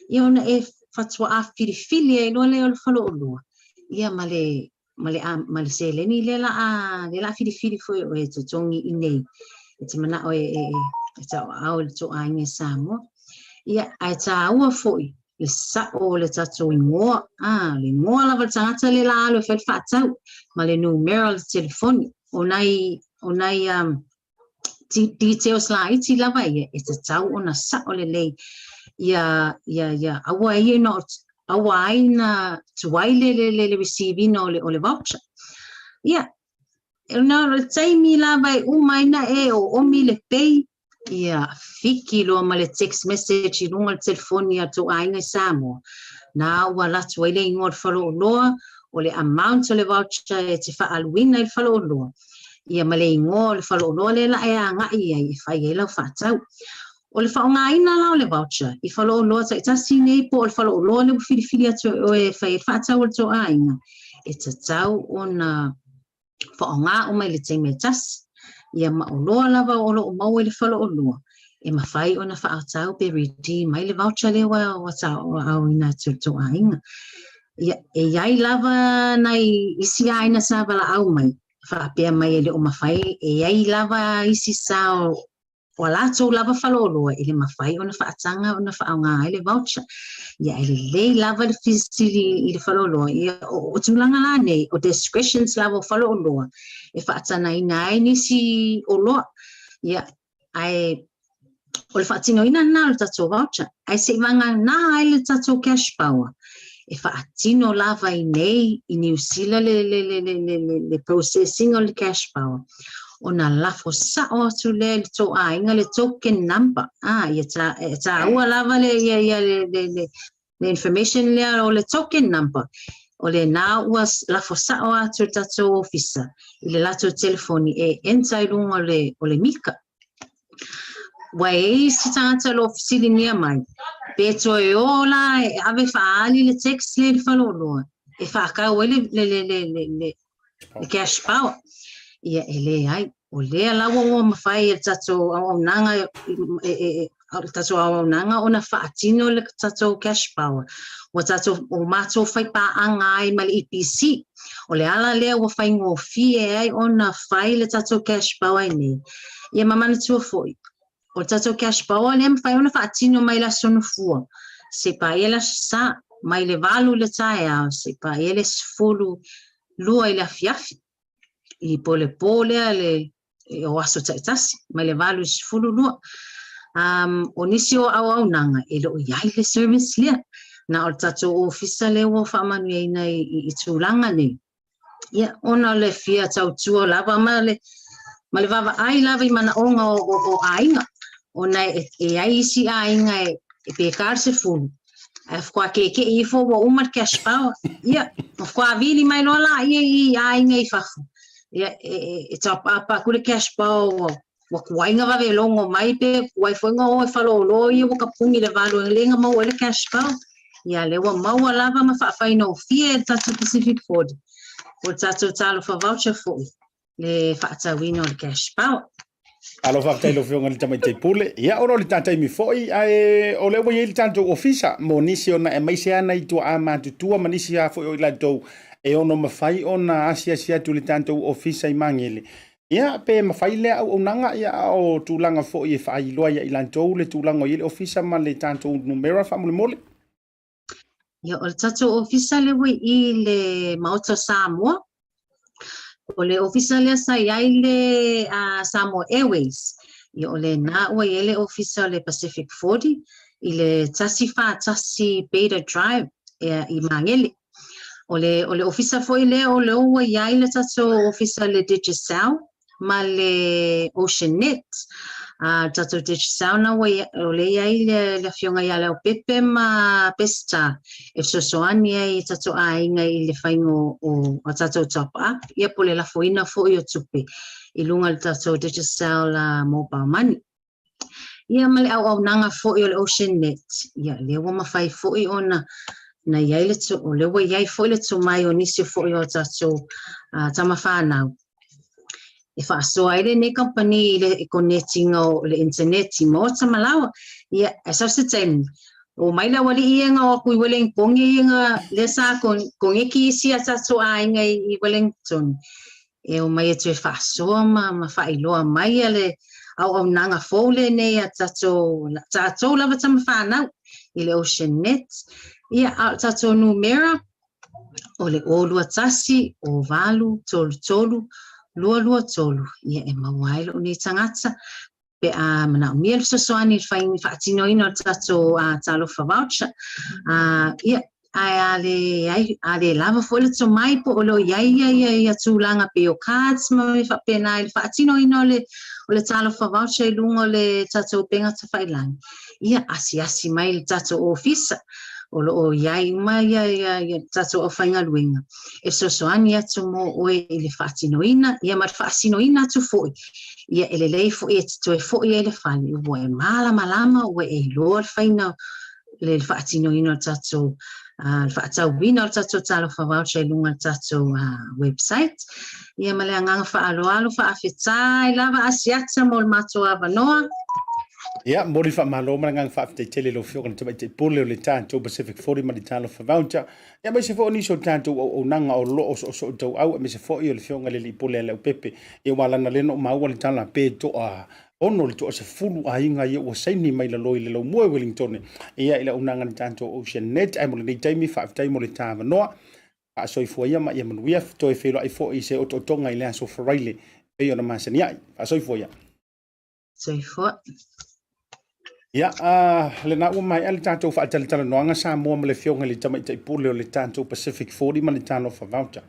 Ia ona e faatoa filifili ai loa lea o le faleoloa, ia ma le ma le, ma le seleni lea la a, lea la a filifili foi oe e totogi i nei, e te manao e, e, e taoao i le tou aiga i Samoa. Ia, ae tāua foi le sa'o o le tatou igoa, a, le igoa lava o le tagata lea la alu e fai le faatau, ma le numera o le telefoni. O nai, o nai um, details laiti lava ia e tatau ona sa'o lelei ia, ia, ia aua ai ona, aua ai na tuai le, le, le, le receive ina o le, o le voucher. Ia, na o le taimi lava e uma ai na e oomi le pay, ia fiki loa ma le text message i luga o le telefoni a tou aiga i Samoa, na ua alu atu ai le igoa o le faleoloa, o le amount o le voucher e te faaaluina i le faleoloa, ia ma le igoa o le faleoloa lea la e agai i ai e fai ai lau faatau. O le faaaogaina la o le voucher i faleoloa taitasi nei po o le faleoloa lea ua filifili atu e oe e fai ai le faatau a le tou aiga, e tatau ona faaaoga uma i le taimi e tasi. Ia ma oloa lava o lo o maua i le faleoloa. E mafai ona faaotau pe redeem ai le voucher lea ua ua tauaaoina atu e le tou aiga. Ia, e i ai lava nai isi aiga sa valaau mai, faapea mai e le o mafai, e i ai lava isi sa o o a latou lava faleoloa e le mafai ona faataga ona faaaoga ai le voucher. Ia, e lelei lava le fesili i le faleoloa, ia, o, o tulaga la nei, o discretions lava o faleoloa e faatagaina ai nisi oloa. Ia, ae o le faatinoina lena o le tatou voucher. Ae se i vagana ai le tatou cash power, e faatino lava i nei i Niu Sila le, le, le, le, le, le, le processing o le cash power, ona lafo sao atu lea i le tou aiga le token number. Ah, ia ta, e taua lava le, ia, ia, le, le, le, le information lea o le token number. O lena ua lafo sao atu le tatou ofisa i le latou telefoni e enter i luga o le, o le mika. Ua e i isi tagata o lo o fesiligia mai, pe toe o la e ave faaali le text lea i le faleoloa e faatau ai le, le, le, le, le, le, le cash power. Ia, e leai. O lea lava ua mafai e le tatou auaunaga e, e, e, le tatou auaunaga ona faatino le tatou cash power. Ua tatou, o matou faipaaga ai ma le EPC. O le ala lea ua faigofie ai ona fai le tatou cash power i nei. Ia ma manatua foi, o le tatou cash power lea e mafai ona faatino mai le Aso Gafua seia paia le Aso Sa, mai le 8 i le taeao seia paia le 12 i le afiafi. I po le po lea le o aso taitasi, mai le 8 i le 12. Um, o nisi o auaunaga e le o i ai le service lea. Na o le tatou ofisa lea ua faamanuiaina i, i, i tulaga nei. Ia, ona o le fia tautua lava ma le, ma le vaavaai lava i manaoga o, o, o aiga. Ona e, e ai isi aiga e, e pe ka le sefulu, ae faatoa kekeʻi ifo ua uma le cash power. Ia, faatoa vili mai loa laia i aiga i fafo. Ia, e, e, e top up aku le cash power ua, ua tuai na vave logo mai pe tuai foi na o e faleoloa ia ua tapuni le valu e le na maua ai le cash power. Ia, lea ua maua lava ma faafaigofie e le tatou Pacific 40. O le tatou Talofa Voucher foi le faatauina o le cash power. Alo faafetai lau Afioga i le Tamaitai Pule. Ia, ona o le ta taimi foi, ae o lea ua i ai le tatou ofisa mo nisi ona aemaise lava nai tuaa matutua ma nisi lava foi o i latou e ono mafai ona asiasi atu i le tatou ofisa i Magele. Ia, pe mafai lea auaunaga, ia, a o tulaga foi e faailoa ia i latou le tulaga o i ai le ofisa ma le tatou numera faamolemole. Ia, o le tatou ofisa lea ua i i le Maota o Samoa. O le ofisa lea sa i ai le uh, Samoa Airways. Ia, o lena ua i ai le ofisa o le Pacific 40 i le 141 Beta Drive ia, i Magele. O le, o le ofisa foi lea o lea ua i ai le tatou ofisa o le Digicel ma le OceanNet. A, le tatou Digicel na ua o lea i ai le, le afioga ia Leaupepe ma Peseta e fesoasoani ai i tatou aiga i le faiga o, o, o tatou top up, ia po o le lafoina foi o tupe i luga o le tatou Digicel uh, mobile money. Ia ma le auaunaga foi o le OceanNet, ia lea ua mafai foi ona na i ai le, o lea ua i ai foi le tomai o nisi foi o tatou uh, tama whānau. E faasoa ai lenei kamupani i le konetiga o le initaneti ma ota malawa. Ia, e sau se taimi, o mai le aualii ia na o atu i Wellington ia na lea sa koneki isi a tatou aiga i Wellington. E o mai e toe faasoa ma, ma faailoa mai a le auaunaga fou lenei a tatou, tatou lava tama whanau i le Ocean Net. Ia, a o tatou numera, o le 0 21 0 8 3 3 2 2 3. Ia, e maua ai lou nei tagata pe a manaomia le fesoasoani i le fai, faatinoina o le tatou uh, talofa voucher. Uh, ia, ae a le, ai, a le lava foi le tomai po o lo o i ai ia, ia, ia tulaga pei o cards ma mea faapena i le faatinoina o le, o le talofa voucher i luga o le tatou upega tafailagi, ia asiasi mai i le tatou ofisa o lo o i ai uma ia, ia, ia tatou aufaigaluega e fesoasoani atu mo oe i le faatinoina, ia ma le faasinoina atu foi, ia e lelei foi e te toe foi ai i le fale, ua e malamalama, ua e iloa le faiga le faatinoina o le tatou le faatauina o le tatou Talofa Voucher i luga o le tatou website. Ia ma le agaga faaaloalo, faafetai lava Asiata mo le matou avanoa. Ia, momoli faamalo ma le agaga faafetai tele i lau Afioga i le Tamaitai Pule o le tatou Pacific 40 ma le Talofa Voucher. Ia, aemaise foi o nisi o tatou auaunaga o lo o soosootauau, aemaise foi o le Afioga i le Alii Pule a Leaupepe. Ia, aua leaga o lea na ou maua le tala pe toa 6 i le toa 10 aiga ia ua saini mai lalo i le laumua i Wellingtone, ia, i le auaunaga a le tatou Ocean Net. Ae mo lenei taimi, faafetai mo le ta avanoa. Faasoifua ia ma ia manuia. Toe feiloai foi i se otootoga i le aso Faraile e pei ona masani ai. Faasoifua ia. Soifua. Ia, lena ua maea le tatou faatalatalanoaga Samoa ma le Afioga i le Tamaitai Pule o le tatou Pacific 40 ma le Talofa Voucher.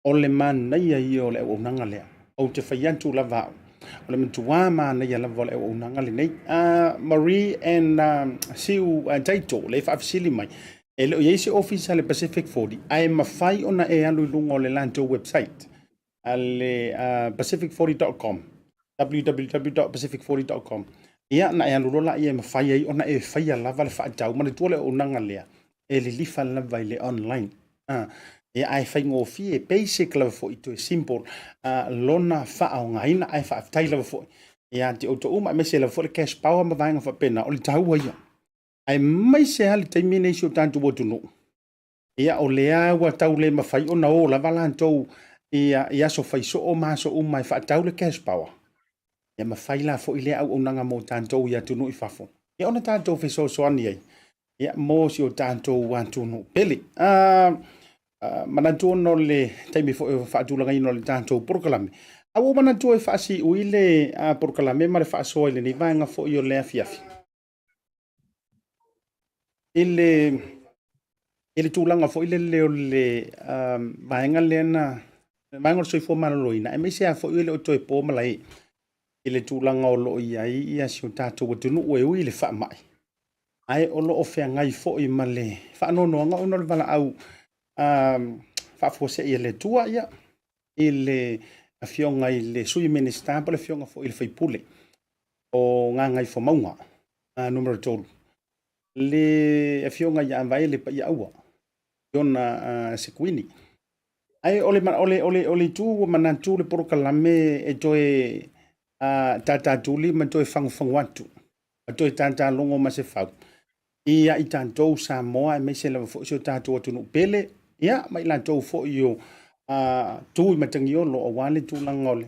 O le manaia ia o le auaunaga lea. Ou te fai atu lava au, o le matua manaia lava o le auaunaga lenei. Marie and Siu Taito, lea e faafesili mai, e le o i ai se ofisa a le Pacific 40, ae mafai ona e alu i luga o le latou website a le pacific40.com, www.pacific40.com. Ia, na e alu loa laia e mafai ai ona e faia lava le faatau. Manatua le auaunaga lea, e lilifa lava i le online. Ia, ae faigofie, basic lava foi, toe simple lona faaaogaina, ae faafetai lava foi ia te outou uma, aemaise lava foi le cash power ma vaega faapena, o le taua ia. Aemaise lava le taimi lenei i si o tatou atunuu, Ia, o lea ua tau le mafai ona o lava latou i aso fai soo ma aso uma e faatau le cash power. Ia mafai la foi lea auaunaga mo tatou i atunuu i fafo. Ia ona tatou fesoasoani ai ia mo si o tatou atunuu pele. Manatu ona o le taimi foi o faatulagaina o le tatou polokalame. A ua ou manatua e faasiui le polokalame ma le faasoa i lenei vaega foi o le afiafi. I le i le tulaga foi lele o le vaega lea na vaega o le soifua maloloina, aemaise lava foi e le o toe po malae i le tulaga o lo o i ai ia si o tatou atunuu e ui i le faamai, ae o lo o feagai foi ma le faanoanoaga ona o le valaau faafuasei a le Atua ia i le afioga i le Sui Minisita po o le afioga foi i le Faipule o Gagaifomauga numera 3, le afioga ia Vaele Paiaaua, Iona Sekuini. Ae o le, o le, o le, o le itu ua manatu le polokalame e toe tatatuli ma toe fagufagu atu, ma toe tatalogo ma se fau ia i tatou Samoa, aemaise lava foi si o tatou atunuu pele, ia, ma i latou foi o tu i Matagiolo, aua le tulaga o le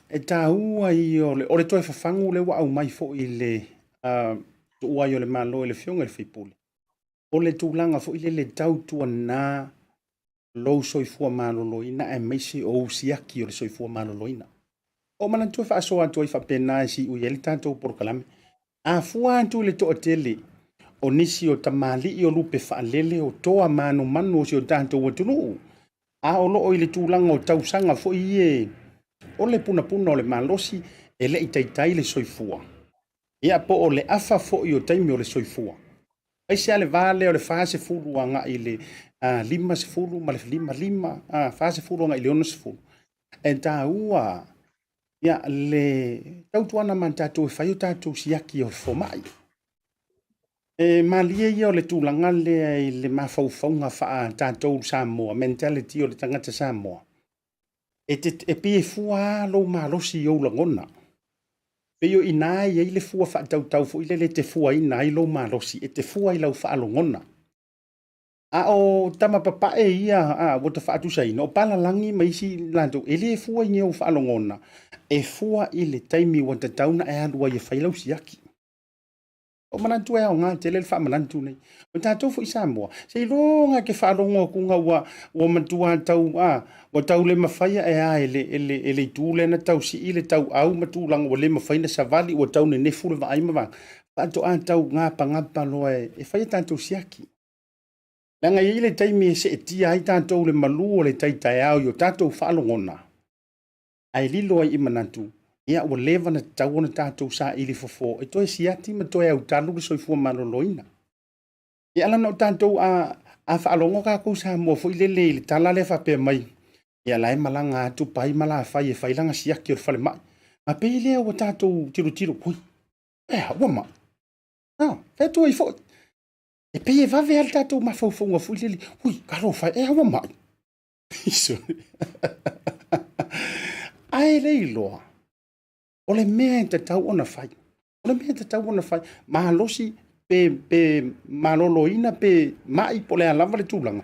e taua ia o le toe fafagu lea ua aumai foi i le tuua ai o le Malo i le Afioga i le Faipule, o le tulaga foi lele tautuana lou soifua maloloina aemaise o ou siaki o le soifua maloloina. O manatua e faasoa atu ai faapena e siui ai le tatou polokalame. A fua atu i le toatele o nisi o tamalii o lupe faalele o toa manumanu o si o tatou atunuu, a o lo o i le tulaga o tausaga foi ie o le punapuna o le malosi e le i taitai le soifua, ia po o le afa foi o taimi o le soifua, aemaise lava le va lea o le 40 agai i le 50 ma le 55, 40 agai i le 60, e taua ia le tautuana ma tatou e fai o tatou siaki o le fomai. E malie ia o le tulaga lea i le mafaufauga faa tatou Samoa, mentality o le tagata Samoa. E, te, e pei e fua lava lou malosi i ou lagona. Pei o i ina e i ai le fua faatautau foi lele e te fuaina ai lou malosi, e te fua i lau faalogona. A o tama papae ia a ua ta faatusaina, o palalagi ma isi latou, e le fua i ni ou faalogona, e fua i le taimi ua tatau ona e alu ai e fai lau siaki. O manatu e aoga tele le faamanatu nei. O tatou foi Samoa, seiloga e te faalogo atu ua, ua matua tau, a, ua tau le mafaia e a e le, e le, e le itu lea na tau sii le tauau ma tulaga ua le mafai na savali, ua tau nenefu le vaai ma vaega. Faatoa tau gapagapa loa e, e fai a tatou siaki. Leaga e i ai le taimi e seetia ai tatou le malu o le tai taeao i o tatou faalogona, ae lilo ai i manatu, ia ua leva ona tatau ona tatou saili fofo e toe siati ma toe autalu le soifua maloloina. Ia ala na o tatou a, a faalogo tatou Samoa foi lele i le tala lea faapea mai, ia la e malaga atu Pai ma Lafai e fai lana siaki o le falemai. A pei lea ua tatou tilotilo, hui, ea, ua mai. Ah, fai atu ai foi. E pei e vave lava le tatou mafaufauga foi lele, hui, talofa e, ea ua mai. Ae le iloa, o le mea e tatau ona fai. O le mea e tatau ona fai, malosi pe, pe maloloina pe mai po o le a lava le tulaga,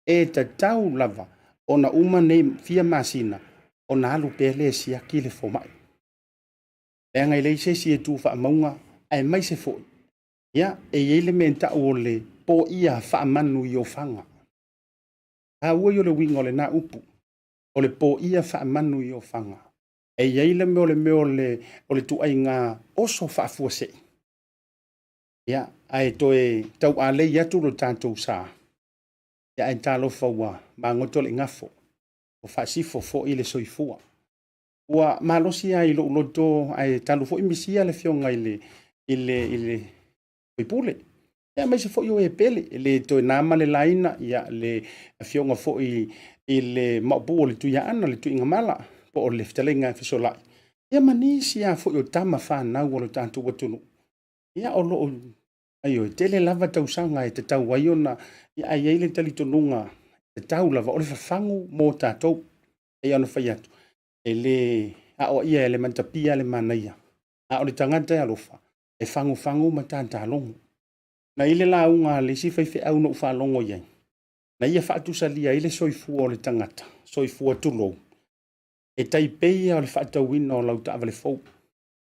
e tatau lava ona uma nei fia masina ona alu pea lea e siaki le fomai. Leaga e leai se isi e tu faamauga aemaise foi, ia, e i ai le mea e tau o le poia faamanu i ofaga. Taua ia o le uiga o lena upu, o le poia faamanu i ofaga. E i ai le mea o le mea o le, o le tuaiga oso faafuasei. Ia, ae toe taualei atu lo tatou sa. Ia, ae talofa ua magoto le igafo, ua faasifo foi le soifua. Ua malosi lava i lou loto, ae talu foi misia le afioga i le, i le, i le faipule. Ia, aemaise foi o e pele, e le toe na ma le laina, ia, le afioga foi i le maopu o le Tuiaana, le Tuigamala, po o le fetalaiga e Fesolai, ia ma nisi lava foi o tama fanau o lo tatou atunuu. Ia, o lo o, aioe, tele lava tausaga e tatau ai ona, ia, ae i ai le talitonuga, tatau lava, o le fafagu mo tatou. E pei ona fai atu, e le aoaia e le matapia le manaia, a o le tagata e alofa, e fagufagu ma tatalogo. Na i le lauga a le isi faifeau na ou faalogo i ai, na ia faatusalia ai le soifua o le tagata, soifua tulou, e tai pei lava o le faatauina o lau taavale fou.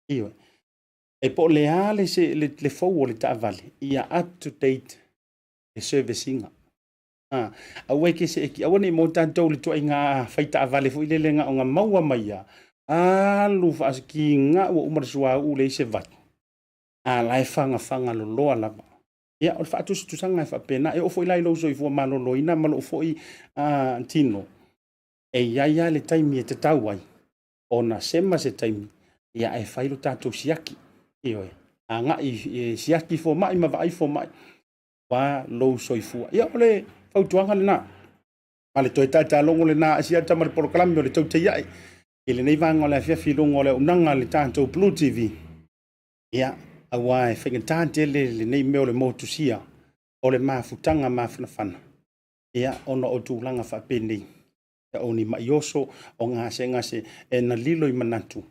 Ioe. E po o le a le, le, le fou o le taavale, ia up to date le service ina. Ha, aua e te seeki, aua ne i maua tatou le tuaiga fai taavale foi lele na ona maua mai lava, alu faakiga ua uma le suauu leai se vai, a la e fagafaga loloa lava. Ia, o le faatusatusaga e faapena, e oo foi la i lou soifua maloloina ma lou foi tino, e i ai lava le taimi e tatau ai ona sema se taimi, ia ae fai lo tatou siaki. Ioe, agai e siaki fomai ma vaai fomai, aua lou soifua. Ia, o le fautuaga lena, ma le toe tatalogo lena a Asiata ma le polokalame o le Tautai Ae i lenei vaega o le afiafi i luga o le auaunaga a le tatou Blue TV. Ia, aua e faigata tele lenei mea o le motusia o le mafutaga mafanafana, ia, ona o tulaga faapenei, ia, o ni mai oso, o gasegase e na lilo i manatu,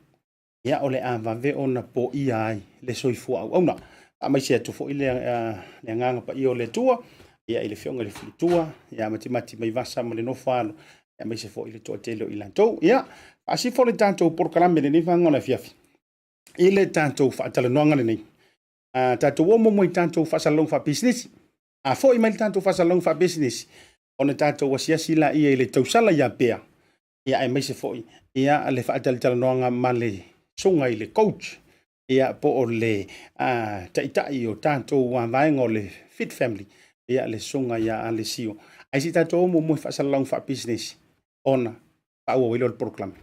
ia o le a vave ona poia ai le soifua auauna. Faamaise atu foi le, le agaga paia o le Atua ia i le afioga i le Faletua ia Matimati Maivasa ma le nofo alo, aemaise foi le toatele o i latou. Ia, faasifo le tatou polokalame lenei vaega o le afiafi i le tatou faatalanoaga lenei. A tatou o muamua i tatou faasalalauga faapisinisi. A foi mai le tatou faasalalauga faapisinisi, ona tatou asiasi laia i le tausala ia Pea, ia aemaise foi ia le faatalatalanoaga ma le susuga i le coach ia po o le taitai o tatou vaega o le Fit Family ia le susuga ia Alessio. Ae se i tatou o muamua i faasalalauga faapisinisi ona faaauau ai lea o le polokalame.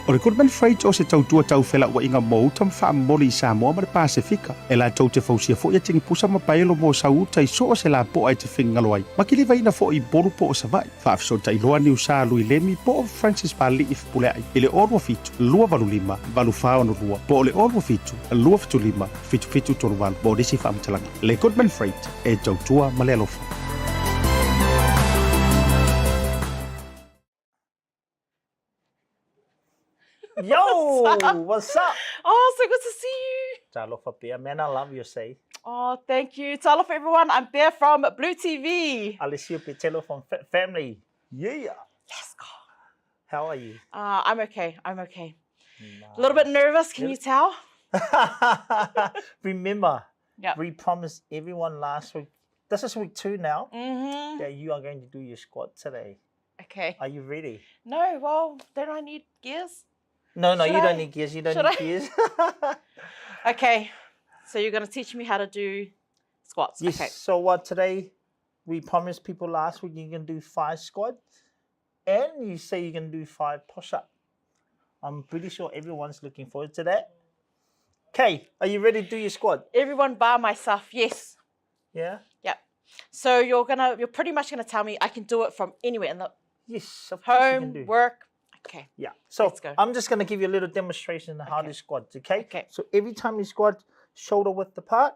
O le Goodman Freight o se tautua tau felauaiga mo uta ma faamomoli i Samoa ma le Pasefika. E latou te fausia foi atigi pusa ma paelo mo sau uta i so o se lapoa e te finagalo ai, ma kilivaina foi i Upolu po o Savaii. Faafesootai loa Niusa Lui Lemi po o Francis Pali'i Fepulea'i i le 027 285 8462 po o le 027 275 7738 mo nisi faamatalaga. Le Goodman Freight, e tautua ma le alofa. Yo, what's up? Oh, so good to see you. Talofa Bea, man, I love your say. Oh, thank you. Talofa everyone, I'm Bea from Blue TV. Alessio Petelo from Fit Family. Yeah. Let's go. How are you? I'm okay, I'm okay. Nice. A little bit nervous, can you tell? Remember, yep. we promised everyone last week, this is week 2 now, mm-hmm. that you are going to do your squat today. Okay. Are you ready? No, well, don't I need gears? No, no, Should you I? don't need gears. You don't Should need I? gears. Okay. So you're going to teach me how to do squats. Yes. Okay. So what today, we promised people last week you can do 5 squats and you say you can do 5 push-up. I'm pretty sure everyone's looking forward to that. Okay, are you ready to do your squat? Everyone bar myself, yes. Yeah? Yep. So you're pretty much going to tell me I can do it from anywhere in the Yes, of course you can home, do. work. Okay. Yeah. So Let's go. I'm just going to give you a little demonstration on how to squat, okay? Okay. So every time you squat, shoulder width apart,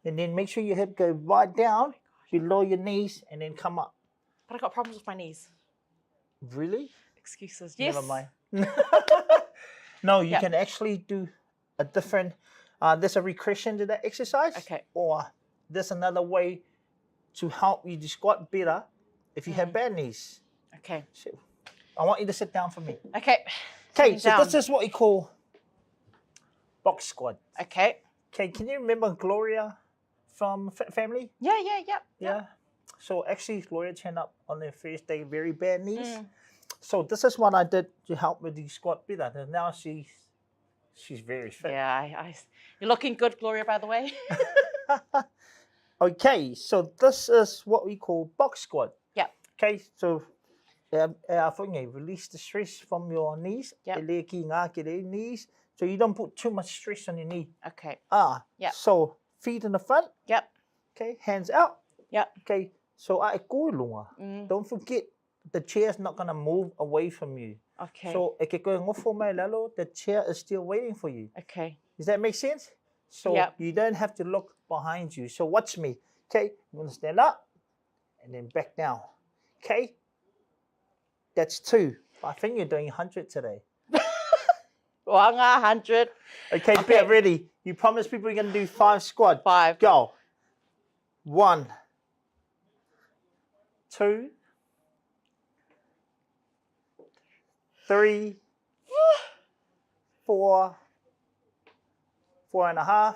and then make sure your hip go right down below your knees and then come up. But I got problems with my knees. Really? Excuses. Yes. Never mind. no, you Yep. can actually do a different. there's a regression to that exercise. Okay. Or there's another way to help you to squat better if you have bad knees. Okay. So, I want you to sit down for me. Okay. Okay, Sitting so down. this is what we call box squat. Okay. Okay, can you remember Gloria from Fit Family? Yeah, yeah, yeah. Yeah. So actually, Gloria turned up on the first day very bad knees. Mm. So this is what I did to help with the squat better. And now she's she's very fit. Yeah, I, I, you're looking good, Gloria, by the way. Okay, so this is what we call box squat. Yeah. Okay, so release the stress from your knees. Yep. E le ki ngā kere knees. So you don't put too much stress on your knee. Okay. Ah. Yep. So feet in the front. Yep. Okay, hands out. Yep. Okay, so a e koi lunga. Mm. Don't forget the chair's not gonna move away from you. Okay. So e ke koe ngofo mai lalo, the chair is still waiting for you. Okay. Does that make sense? So Yep. you don't have to look behind you. So watch me. Okay, I'm gonna stand up and then back down. Okay? That's two. I think you're doing 100 today. 100. Okay, get ready. You promised people you're gonna do five squat. Five. Go. One, two, three, four, 4.5,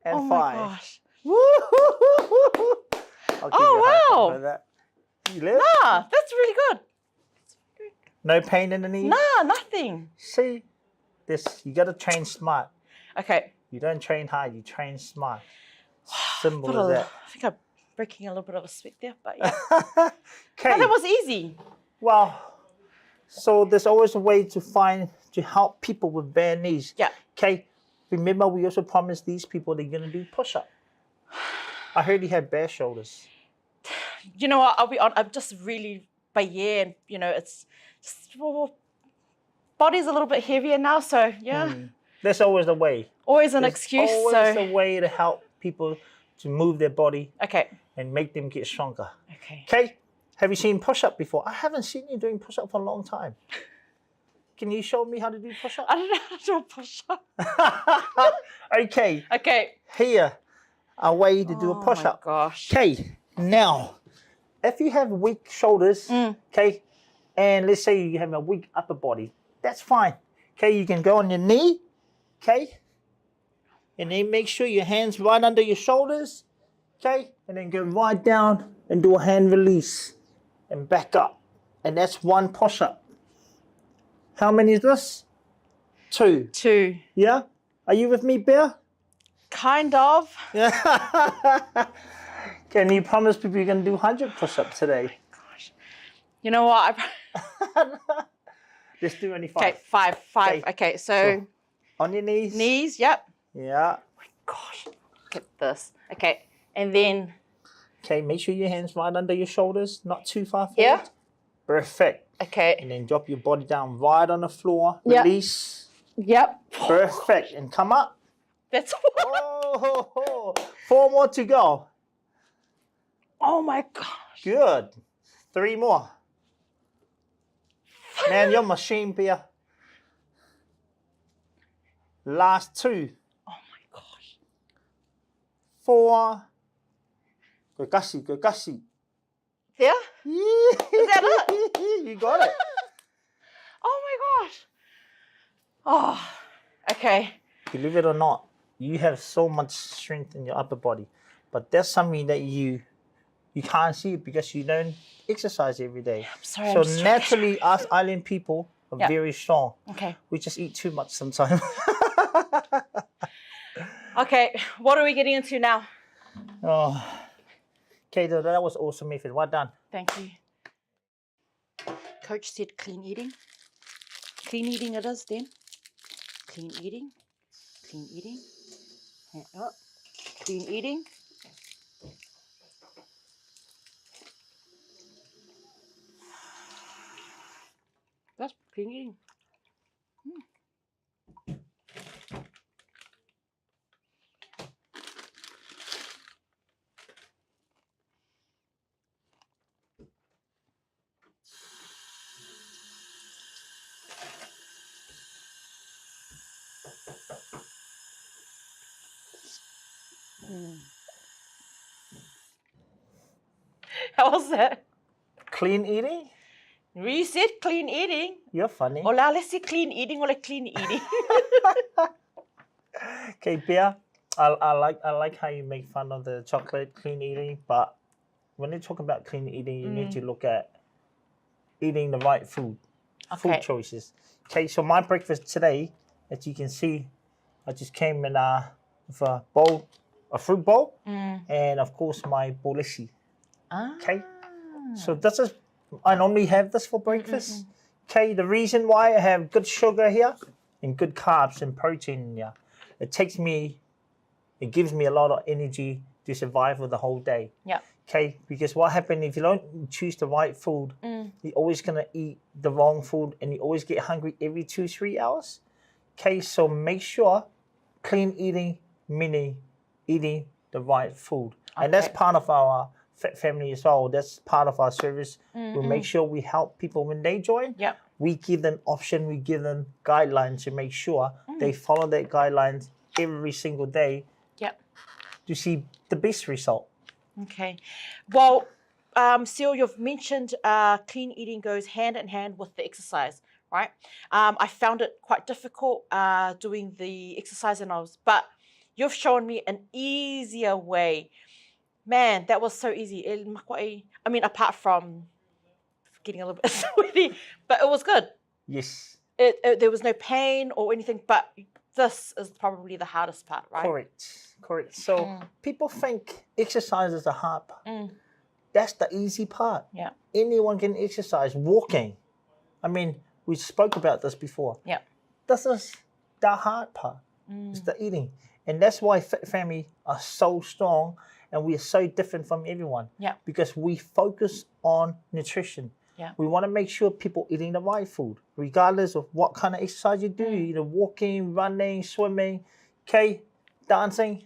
and oh my five. gosh. Woo! I'll give Oh, you a high five wow. for that. You live? Nah, that's really good. No pain in the knee? Nah, nothing. See, this you gotta train smart. Okay. You don't train hard, you train smart. Simple Put as a- that. I think I'm breaking a little bit of a sweat there, but yeah. Okay. But that was easy. Well, so there's always a way to find to help people with bad knees. Yeah. Okay. Remember, we also promised these people they're gonna do push up. I heard you had bad shoulders. You know what? I'll be on. I'm just really by year, and you know, it's just well, body's a little bit heavier now, so yeah, There's always a way. always an There's excuse. Always so a way to help people to move their body okay, and make them get stronger. okay. Okay. Have you seen push up before? I haven't seen you doing push up for a long time. Can you show me how to do push up? I don't know how to do a push up. Okay. Okay. Here, a way to do a Oh push my up. gosh. Okay, now, if you have weak shoulders, okay, and let's say you have a weak upper body, that's fine. Okay, you can go on your knee, okay, and then make sure your hands right under your shoulders, okay, and then go right down and do a hand release and back up. And that's one push up. How many is this? Two. Two. Yeah? Are you with me, Bear? Kind of. Can you promise people you're going to do 100 push ups today? You know what? I, Let's do only five. okay, five, five. Okay, so, On your knees. knees. Yep. Yeah. Gosh, look at this. Okay, and then Okay, make sure your hands right under your shoulders, not too far forward. Yeah. Perfect. Okay. And then drop your body down right on the floor. Yeah. Release. Yep. Perfect. And come up. That's Oh, ho, ho. Four more to go. Oh my gosh. Good. Three more. Man, you're a machine, Pia. Last two. Oh my gosh. Four. Go kasi, go kasi. Yeah? Is that it? You got it. Oh my gosh. Oh, okay. Believe it or not, you have so much strength in your upper body, but that's something that you you can't see because you don't exercise every day. I'm sorry. So I'm just- naturally, us island people are Yeah. very strong. Okay. We just eat too much sometimes. Okay. What are we getting into now? oh. Okay, that was awesome, Ethan. Well done. Thank you. Coach said clean eating. Clean eating it is then. Clean eating. Clean eating. Hand up. Clean eating. That's clean eating. How was that? Clean eating? You said clean eating. You're funny. O le a le isi clean eating o le clean eating. Okay, Pia, I, I like I like how you make fun of the chocolate clean eating, but when you talk about clean eating, you need to look at eating the right food, food choices. Okay, so my breakfast today, as you can see, I just came in with a bowl, a fruit bowl, and of course my bolesi. Ah. Okay, so this is I normally have this for breakfast. Okay, the reason why I have good sugar here and good carbs and protein in here, it takes me, it gives me a lot of energy to survive for the whole day. Yeah. Okay, because what happens if you don't choose the right food, you're always gonna eat the wrong food and you always get hungry every 2, 3 hours. Okay, so make sure clean eating, meaning eating the right food. And that's part of our Fit Family as well. That's part of our service. We make sure we help people when they join. Yep. We give them option, we give them guidelines to make sure they follow that guidelines every single day Yep. to see the best result. Okay. Well, Seal, you've mentioned clean eating goes hand in hand with the exercise, right? I found it quite difficult doing the exercise, and I was, but you've shown me an easier way. Man, that was so easy. E makua'i- I mean, apart from getting a little bit sweaty, but it was good. Yes. There was no pain or anything, but this is probably the hardest part, right? Correct. Correct. So people think exercise is the hard part. That's the easy part. Yeah. Anyone can exercise. Walking. I mean, we spoke about this before. Yeah. This is the hard part. It's the eating. And that's why Fit Family are so strong and we are so different from everyone. Yeah. Because we focus on nutrition. Yeah. We want to make sure people eating the right food, regardless of what kind of exercise you do, either walking, running, swimming, okay, dancing,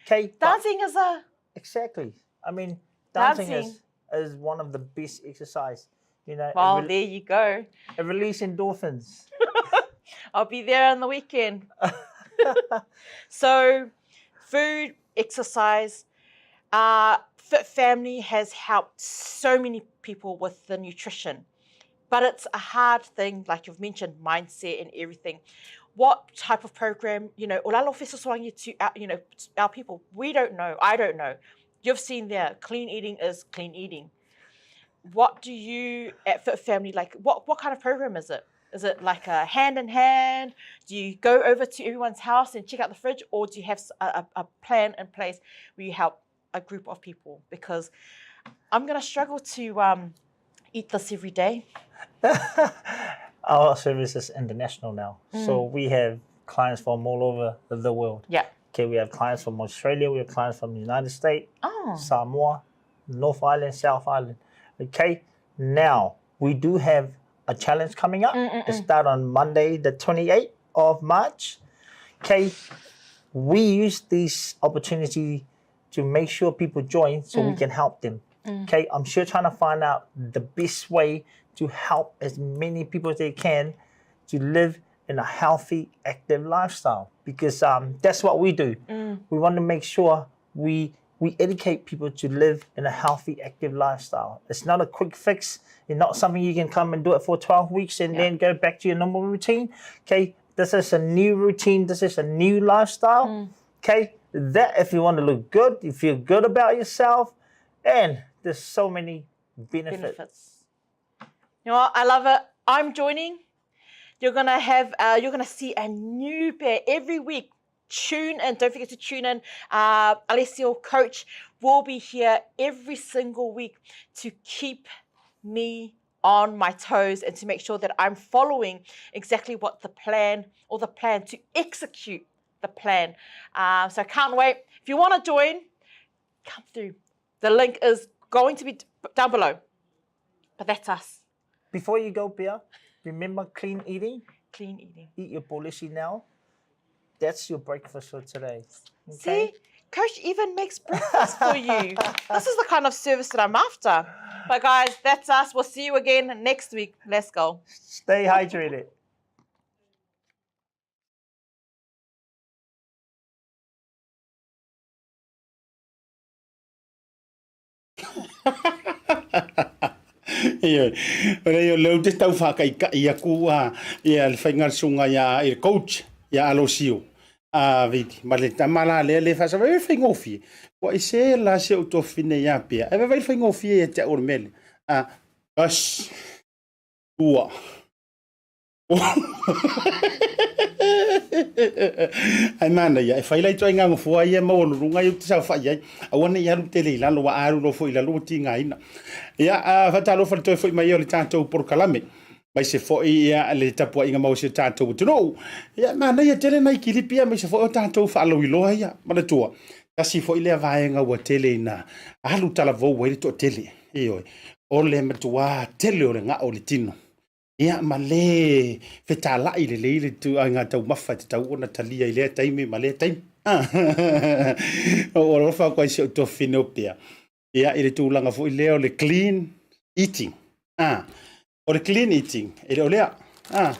okay. but- Dancing is a Exactly. I mean, dancing, Dancing. is one of the best exercise. You know, it well. There you go. it release endorphins. I'll be there on the weekend. So, food, exercise, Fit Family has helped so many people with the nutrition, but it's a hard thing, like you've mentioned, mindset and everything. What type of program, you know, o lalo fesoasoani to our, you know, our people, we don't know. I don't know. You've seen there, clean eating is clean eating. What do you at Fit Family like? What kind of program is it? Is it like a hand in hand? Do you go over to everyone's house and check out the fridge, or do you have a plan in place where you help a group of people? Because I'm gonna struggle to eat this every day. Our service is international now. So we have clients from all over the world. Yeah. Okay, we have clients from Australia, we have clients from the United States, Oh. Samoa, North Island, South Island. Okay, now we do have a challenge coming up. It starts on Monday, the 28th of March. Okay, we use this opportunity to make sure people join so we can help them. Okay, I'm sure trying to find out the best way to help as many people as they can to live in a healthy, active lifestyle because that's what we do. We want to make sure we educate people to live in a healthy, active lifestyle. It's not a quick fix. It's not something you can come and do it for 12 weeks and then go back to your normal routine. Okay, this is a new routine. This is a new lifestyle. Okay, that if you want to look good, you feel good about yourself, and there's so many benefits. Benefits. You know what? I love it. I'm joining. You're gonna have, you're gonna see a new pair every week. Tune in. Don't forget to tune in. Alessio, coach, will be here every single week to keep me on my toes and to make sure that I'm following exactly what the plan or the plan to execute the plan. So I can't wait. If you want to join, come through. The link is going to be down below. But that's us. Before you go, Pia, remember clean eating. Clean eating. Eat your bolesi now. That's your breakfast for today. Okay? See, Coach even makes breakfast for you. This is the kind of service that I'm after. But guys, that's us. We'll see you again next week. Let's go. Stay hydrated. Ioe, o lea o lea ou te tau faakaikai atu a ia le faiga a le susuga ia i le coach ia Alosio a Viti ma le tama la lea le faasava e faigofie. Ua i se la se ou tofine ia pia. E vai faigofie ia te au o le mea lea. A, as, ua. Ae manaia, e fai la ituaiga nofoa ia maualuluga ia ou te saofai ai, aua ne i alu tele i lalo, aua a alu loa foi i lalo ua tigaina. Ia, faatalofa i le toe foi mai o le tatou polokalame, aemaise foi ia, le tapuaiga mau a si o tatou atunuu. Ia, manaia tele nai kilipi ia, aemaise foi o tatou faalauiloa ia. Manatua, tasi foi lea vaega ua tele ina alu talavou ai le toatele. Ioe, o le matua tele o le gao o le tino. Ia, ma le fetalai lelei le ituaiga taumafa e tatau ona talia i lea taimi ma lea taimi. Ua alofa atu ai si ou tuafafine o Pea, ia, i le tulaga foi lea o le clean eating. Ah, o le clean eating, e le o lea. Ah.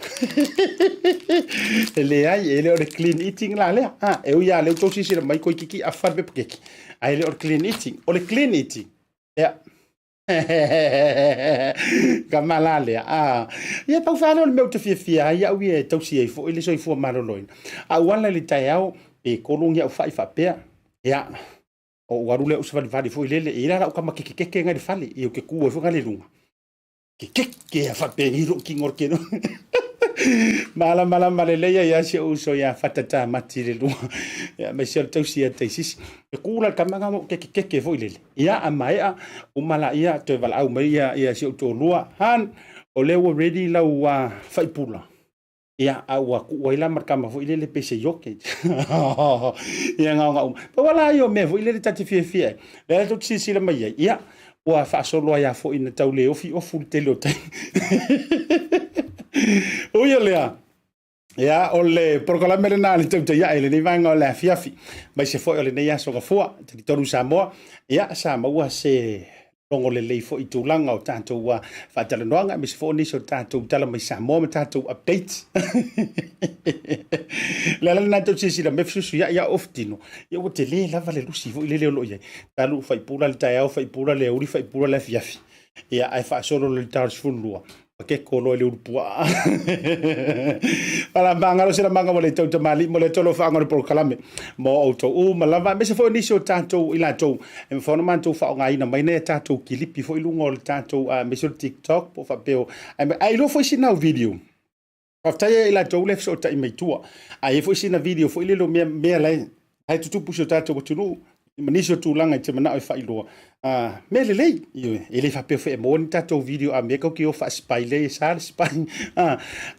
E leai, e le o le clean eating la lea. Ah, e ui lava o lea ua outou silasila mai toeitiiti afa le pepa keki, ae le o le clean eating. O le clean eating, ia, Ka mala lea. Ah, ia pau fea lea o le mea ou te fiafia ai au ia e tausi ai foi le soifua maloloina. A ou ala i le taeao, pe tolu ni au fai faapea. Ia, ou alu lea ou savalivali foi lele, e i ai la lau tama kekekeke ngai le fale, ia ou te tu ai foi ngai le luga. Kekeke a faapea i lou tino o le keno. Malamalama lelei ai lava si ou uso ia Fata Tamati i le lua. Ia, aemaise o le tausi ia Taisisi. E ku la le tama na kekekeke foi lele. Ia, a maea, uma laia, toe valaau mai ia, ia si ou toalua. Han, o lea ua ready lau faipula. Ia, a ua tuu ai la ma le tama foi lele pei se ioke. Ia, gaoga uma. Pau lava la ia o mea foi lele ta te fiafia ai. Lea tou te silasila mai ai. Ia, ua faasolo ai lava foi ina tau le ofi ofu le tele o taimi. Ui o lea, ia, o le polokalame lena a le Tautai Ae i lenei vaega o le afiafi, aemaise foi o lenei aso Gafua, talitonu Samoa, ia, sa maua se logo lelei foi i tulaga o tatou faatalanoaga, aemaise foi o nisi o tatou tala mai Samoa ma tatou updates. Le ala lena tou silasila mai fesuisuiai a off tino, ia ua tele lava le lusi foi lele o lo o i ai. Talu faipula le taeao, faipula le aoauli, faipula le afiafi. Ia, ae faasolo le ta o le 12, Pakeko loa i le ulupuaa. Falamagalo se lamaga ua le tau tamalii mo le tolofaaga o le polokalame mo outou uma lava, aemaise foi o nisi o tatou i latou e mafai ona matou faaaogaina mai nai a tatou kilipi foi i luga o le tatou, aemaise o le TikTok po o faapea o, ae iloa foi sina au video. Faafetai ia i latou lea e fesootai mai tua. A i ai foi sina video foi lele o mea, mea la e tutupu i si o tatou atunuu, ma nisi o tulaga e te manao e faailoa, mea lelei. Ioe, e le faapea foi e maua ni tatou video a mea kau ke o faa-spy lea e sa le spy.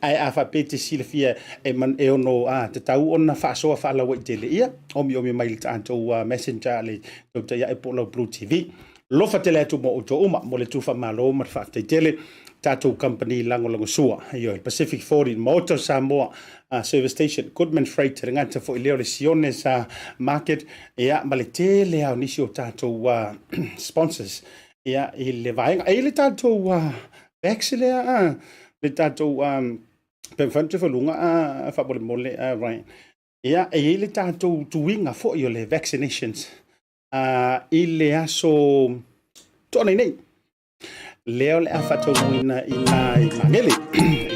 Ae a faapea e te silafia e, man, e ono tatau ona faasoa faalauaitele, ia, omiomi mai le tatou messenger le tautai ae po o lau Blue TV. Lofa tele atu mo outou uma, mo le tuufaamalo ma le faafetai tele tatou kamupani lagolagosua, ioe, Pacific 40, Maota o Samoa, Service Station, Goodman Freight, le gata foi lea o le Siones Market, ia, ma le tele lava o nisi o tatou sponsors, ia, i le vaega. E i ai le tatou vax lea, le tatou, pe mafai ona toe fai luga, faamolemole, Ryan. Ia, e i ai le tatou tuiga foi o le vaccinations, i le aso Toonai nei, lea o le a faataunuuina i nai Magele,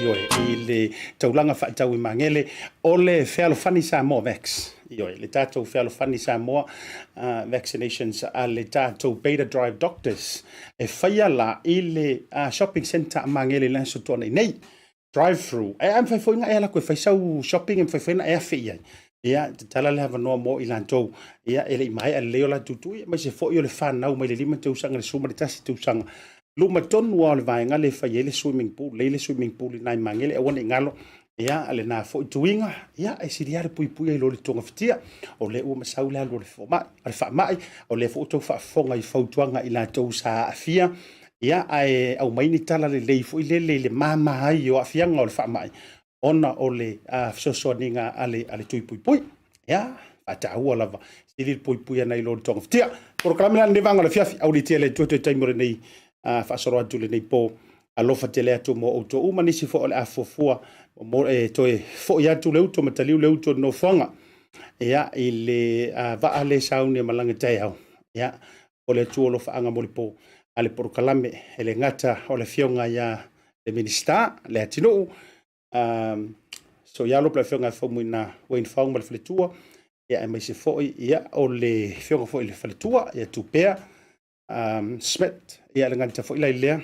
ioe, i le taulaga faatau i Magele, o le Fealofani Samoa Vax, ioe, le tatou Fealofani Samoa Vaccinations a le tatou Beta Drive Doctors, e faia la i le shopping centre a Magele i le aso Toonai nei. Drive through. E mafai foi ona e alu atu e fai sau shopping, e mafai foi ona e afe i ai. Ia, tatala le avanoa mo i latou. Ia, e le i maea lelei o latou tui, aemaise foi o le fanau mai le 5 tausaga i le 11 tausaga. Luma tonu lava o le vaega lea e fai ai le swimming pool, lea e i ai le swimming pool i nai Magele, aua ne i galo. Ia, lena foi tuiga, ia, e sili lava le puipuia i lo le togafitia. O lea ua masau le alu o le fomai, o le faamai, o lea foi ua outou faafofoga i fautuaga i latou sa aafia. Ia, ae aumai ni tala lelei foi lele i le mama ai o aafiaga o le faamai ona o le fesoasoaniga a le tui puipui. Ia, faataua lava, sili le puipui ana i lo le togafitia. Polokalame la lenei vaega o le afiafi, aulitia le Atua toe taimi o lenei faasolo atu lenei po. Alofa tele atu mo outou uma, nisi foi o le a fuafua mo, e toe foi atu le uto ma taliu le uto i le nofoaga. Ia, i le vaa le sauni e malaga taeao. Ia, o le Atua alofaaga mo le po a le polokalame e le gata o le afioga ia le Minisita Leatinuu Soialo po o le afioga ia Faumuina Wayne Fong ma le faletua, ia aemaise foi ia o le afioga foi i le faletua ia Tupea Smith, ia le gata foi la i lea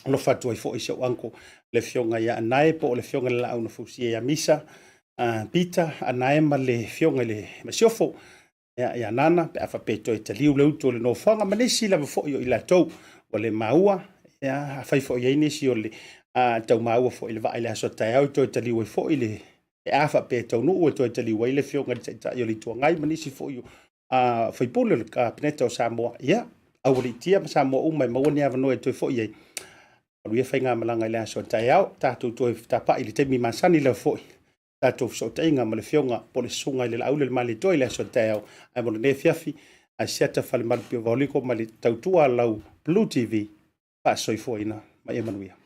alofa atu ai foi si ou uncle le afioga ia Anae po o le afioga i le Laau na Fausia ia Misa Peter Anae ma le afioga i le Masiofo ia, ia Nana pe a faapea e toe taliu le utu o le nofoaga ma nisi lava foi o i latou ua le maua, ia, afai foi i ai nisi o le tau maua foi i le vaa i le aso taeao e toe taliu ai foi le pe a faapea e taunuu e toe taliu ai le afioga i le Taitai o le Itu Agai ma nisi foi o faipule o le Kapeneta o Samoa, ia, aualiitia ma Samoa uma e maua ni avanoa e toe foi ai. Manuia faigamalaga i le aso taeao, tatou toe tapai i le taimi masani lava foi tatou fesootaiga ma le afioga po o le susuga i le Laauli o le Malietoa i le aso taeao. Ae mo lenei afiafi, Asiata Falemalu Pio Vaoliko ma le tautua a lau Blue TV, faasoifuaina ma ia manuia.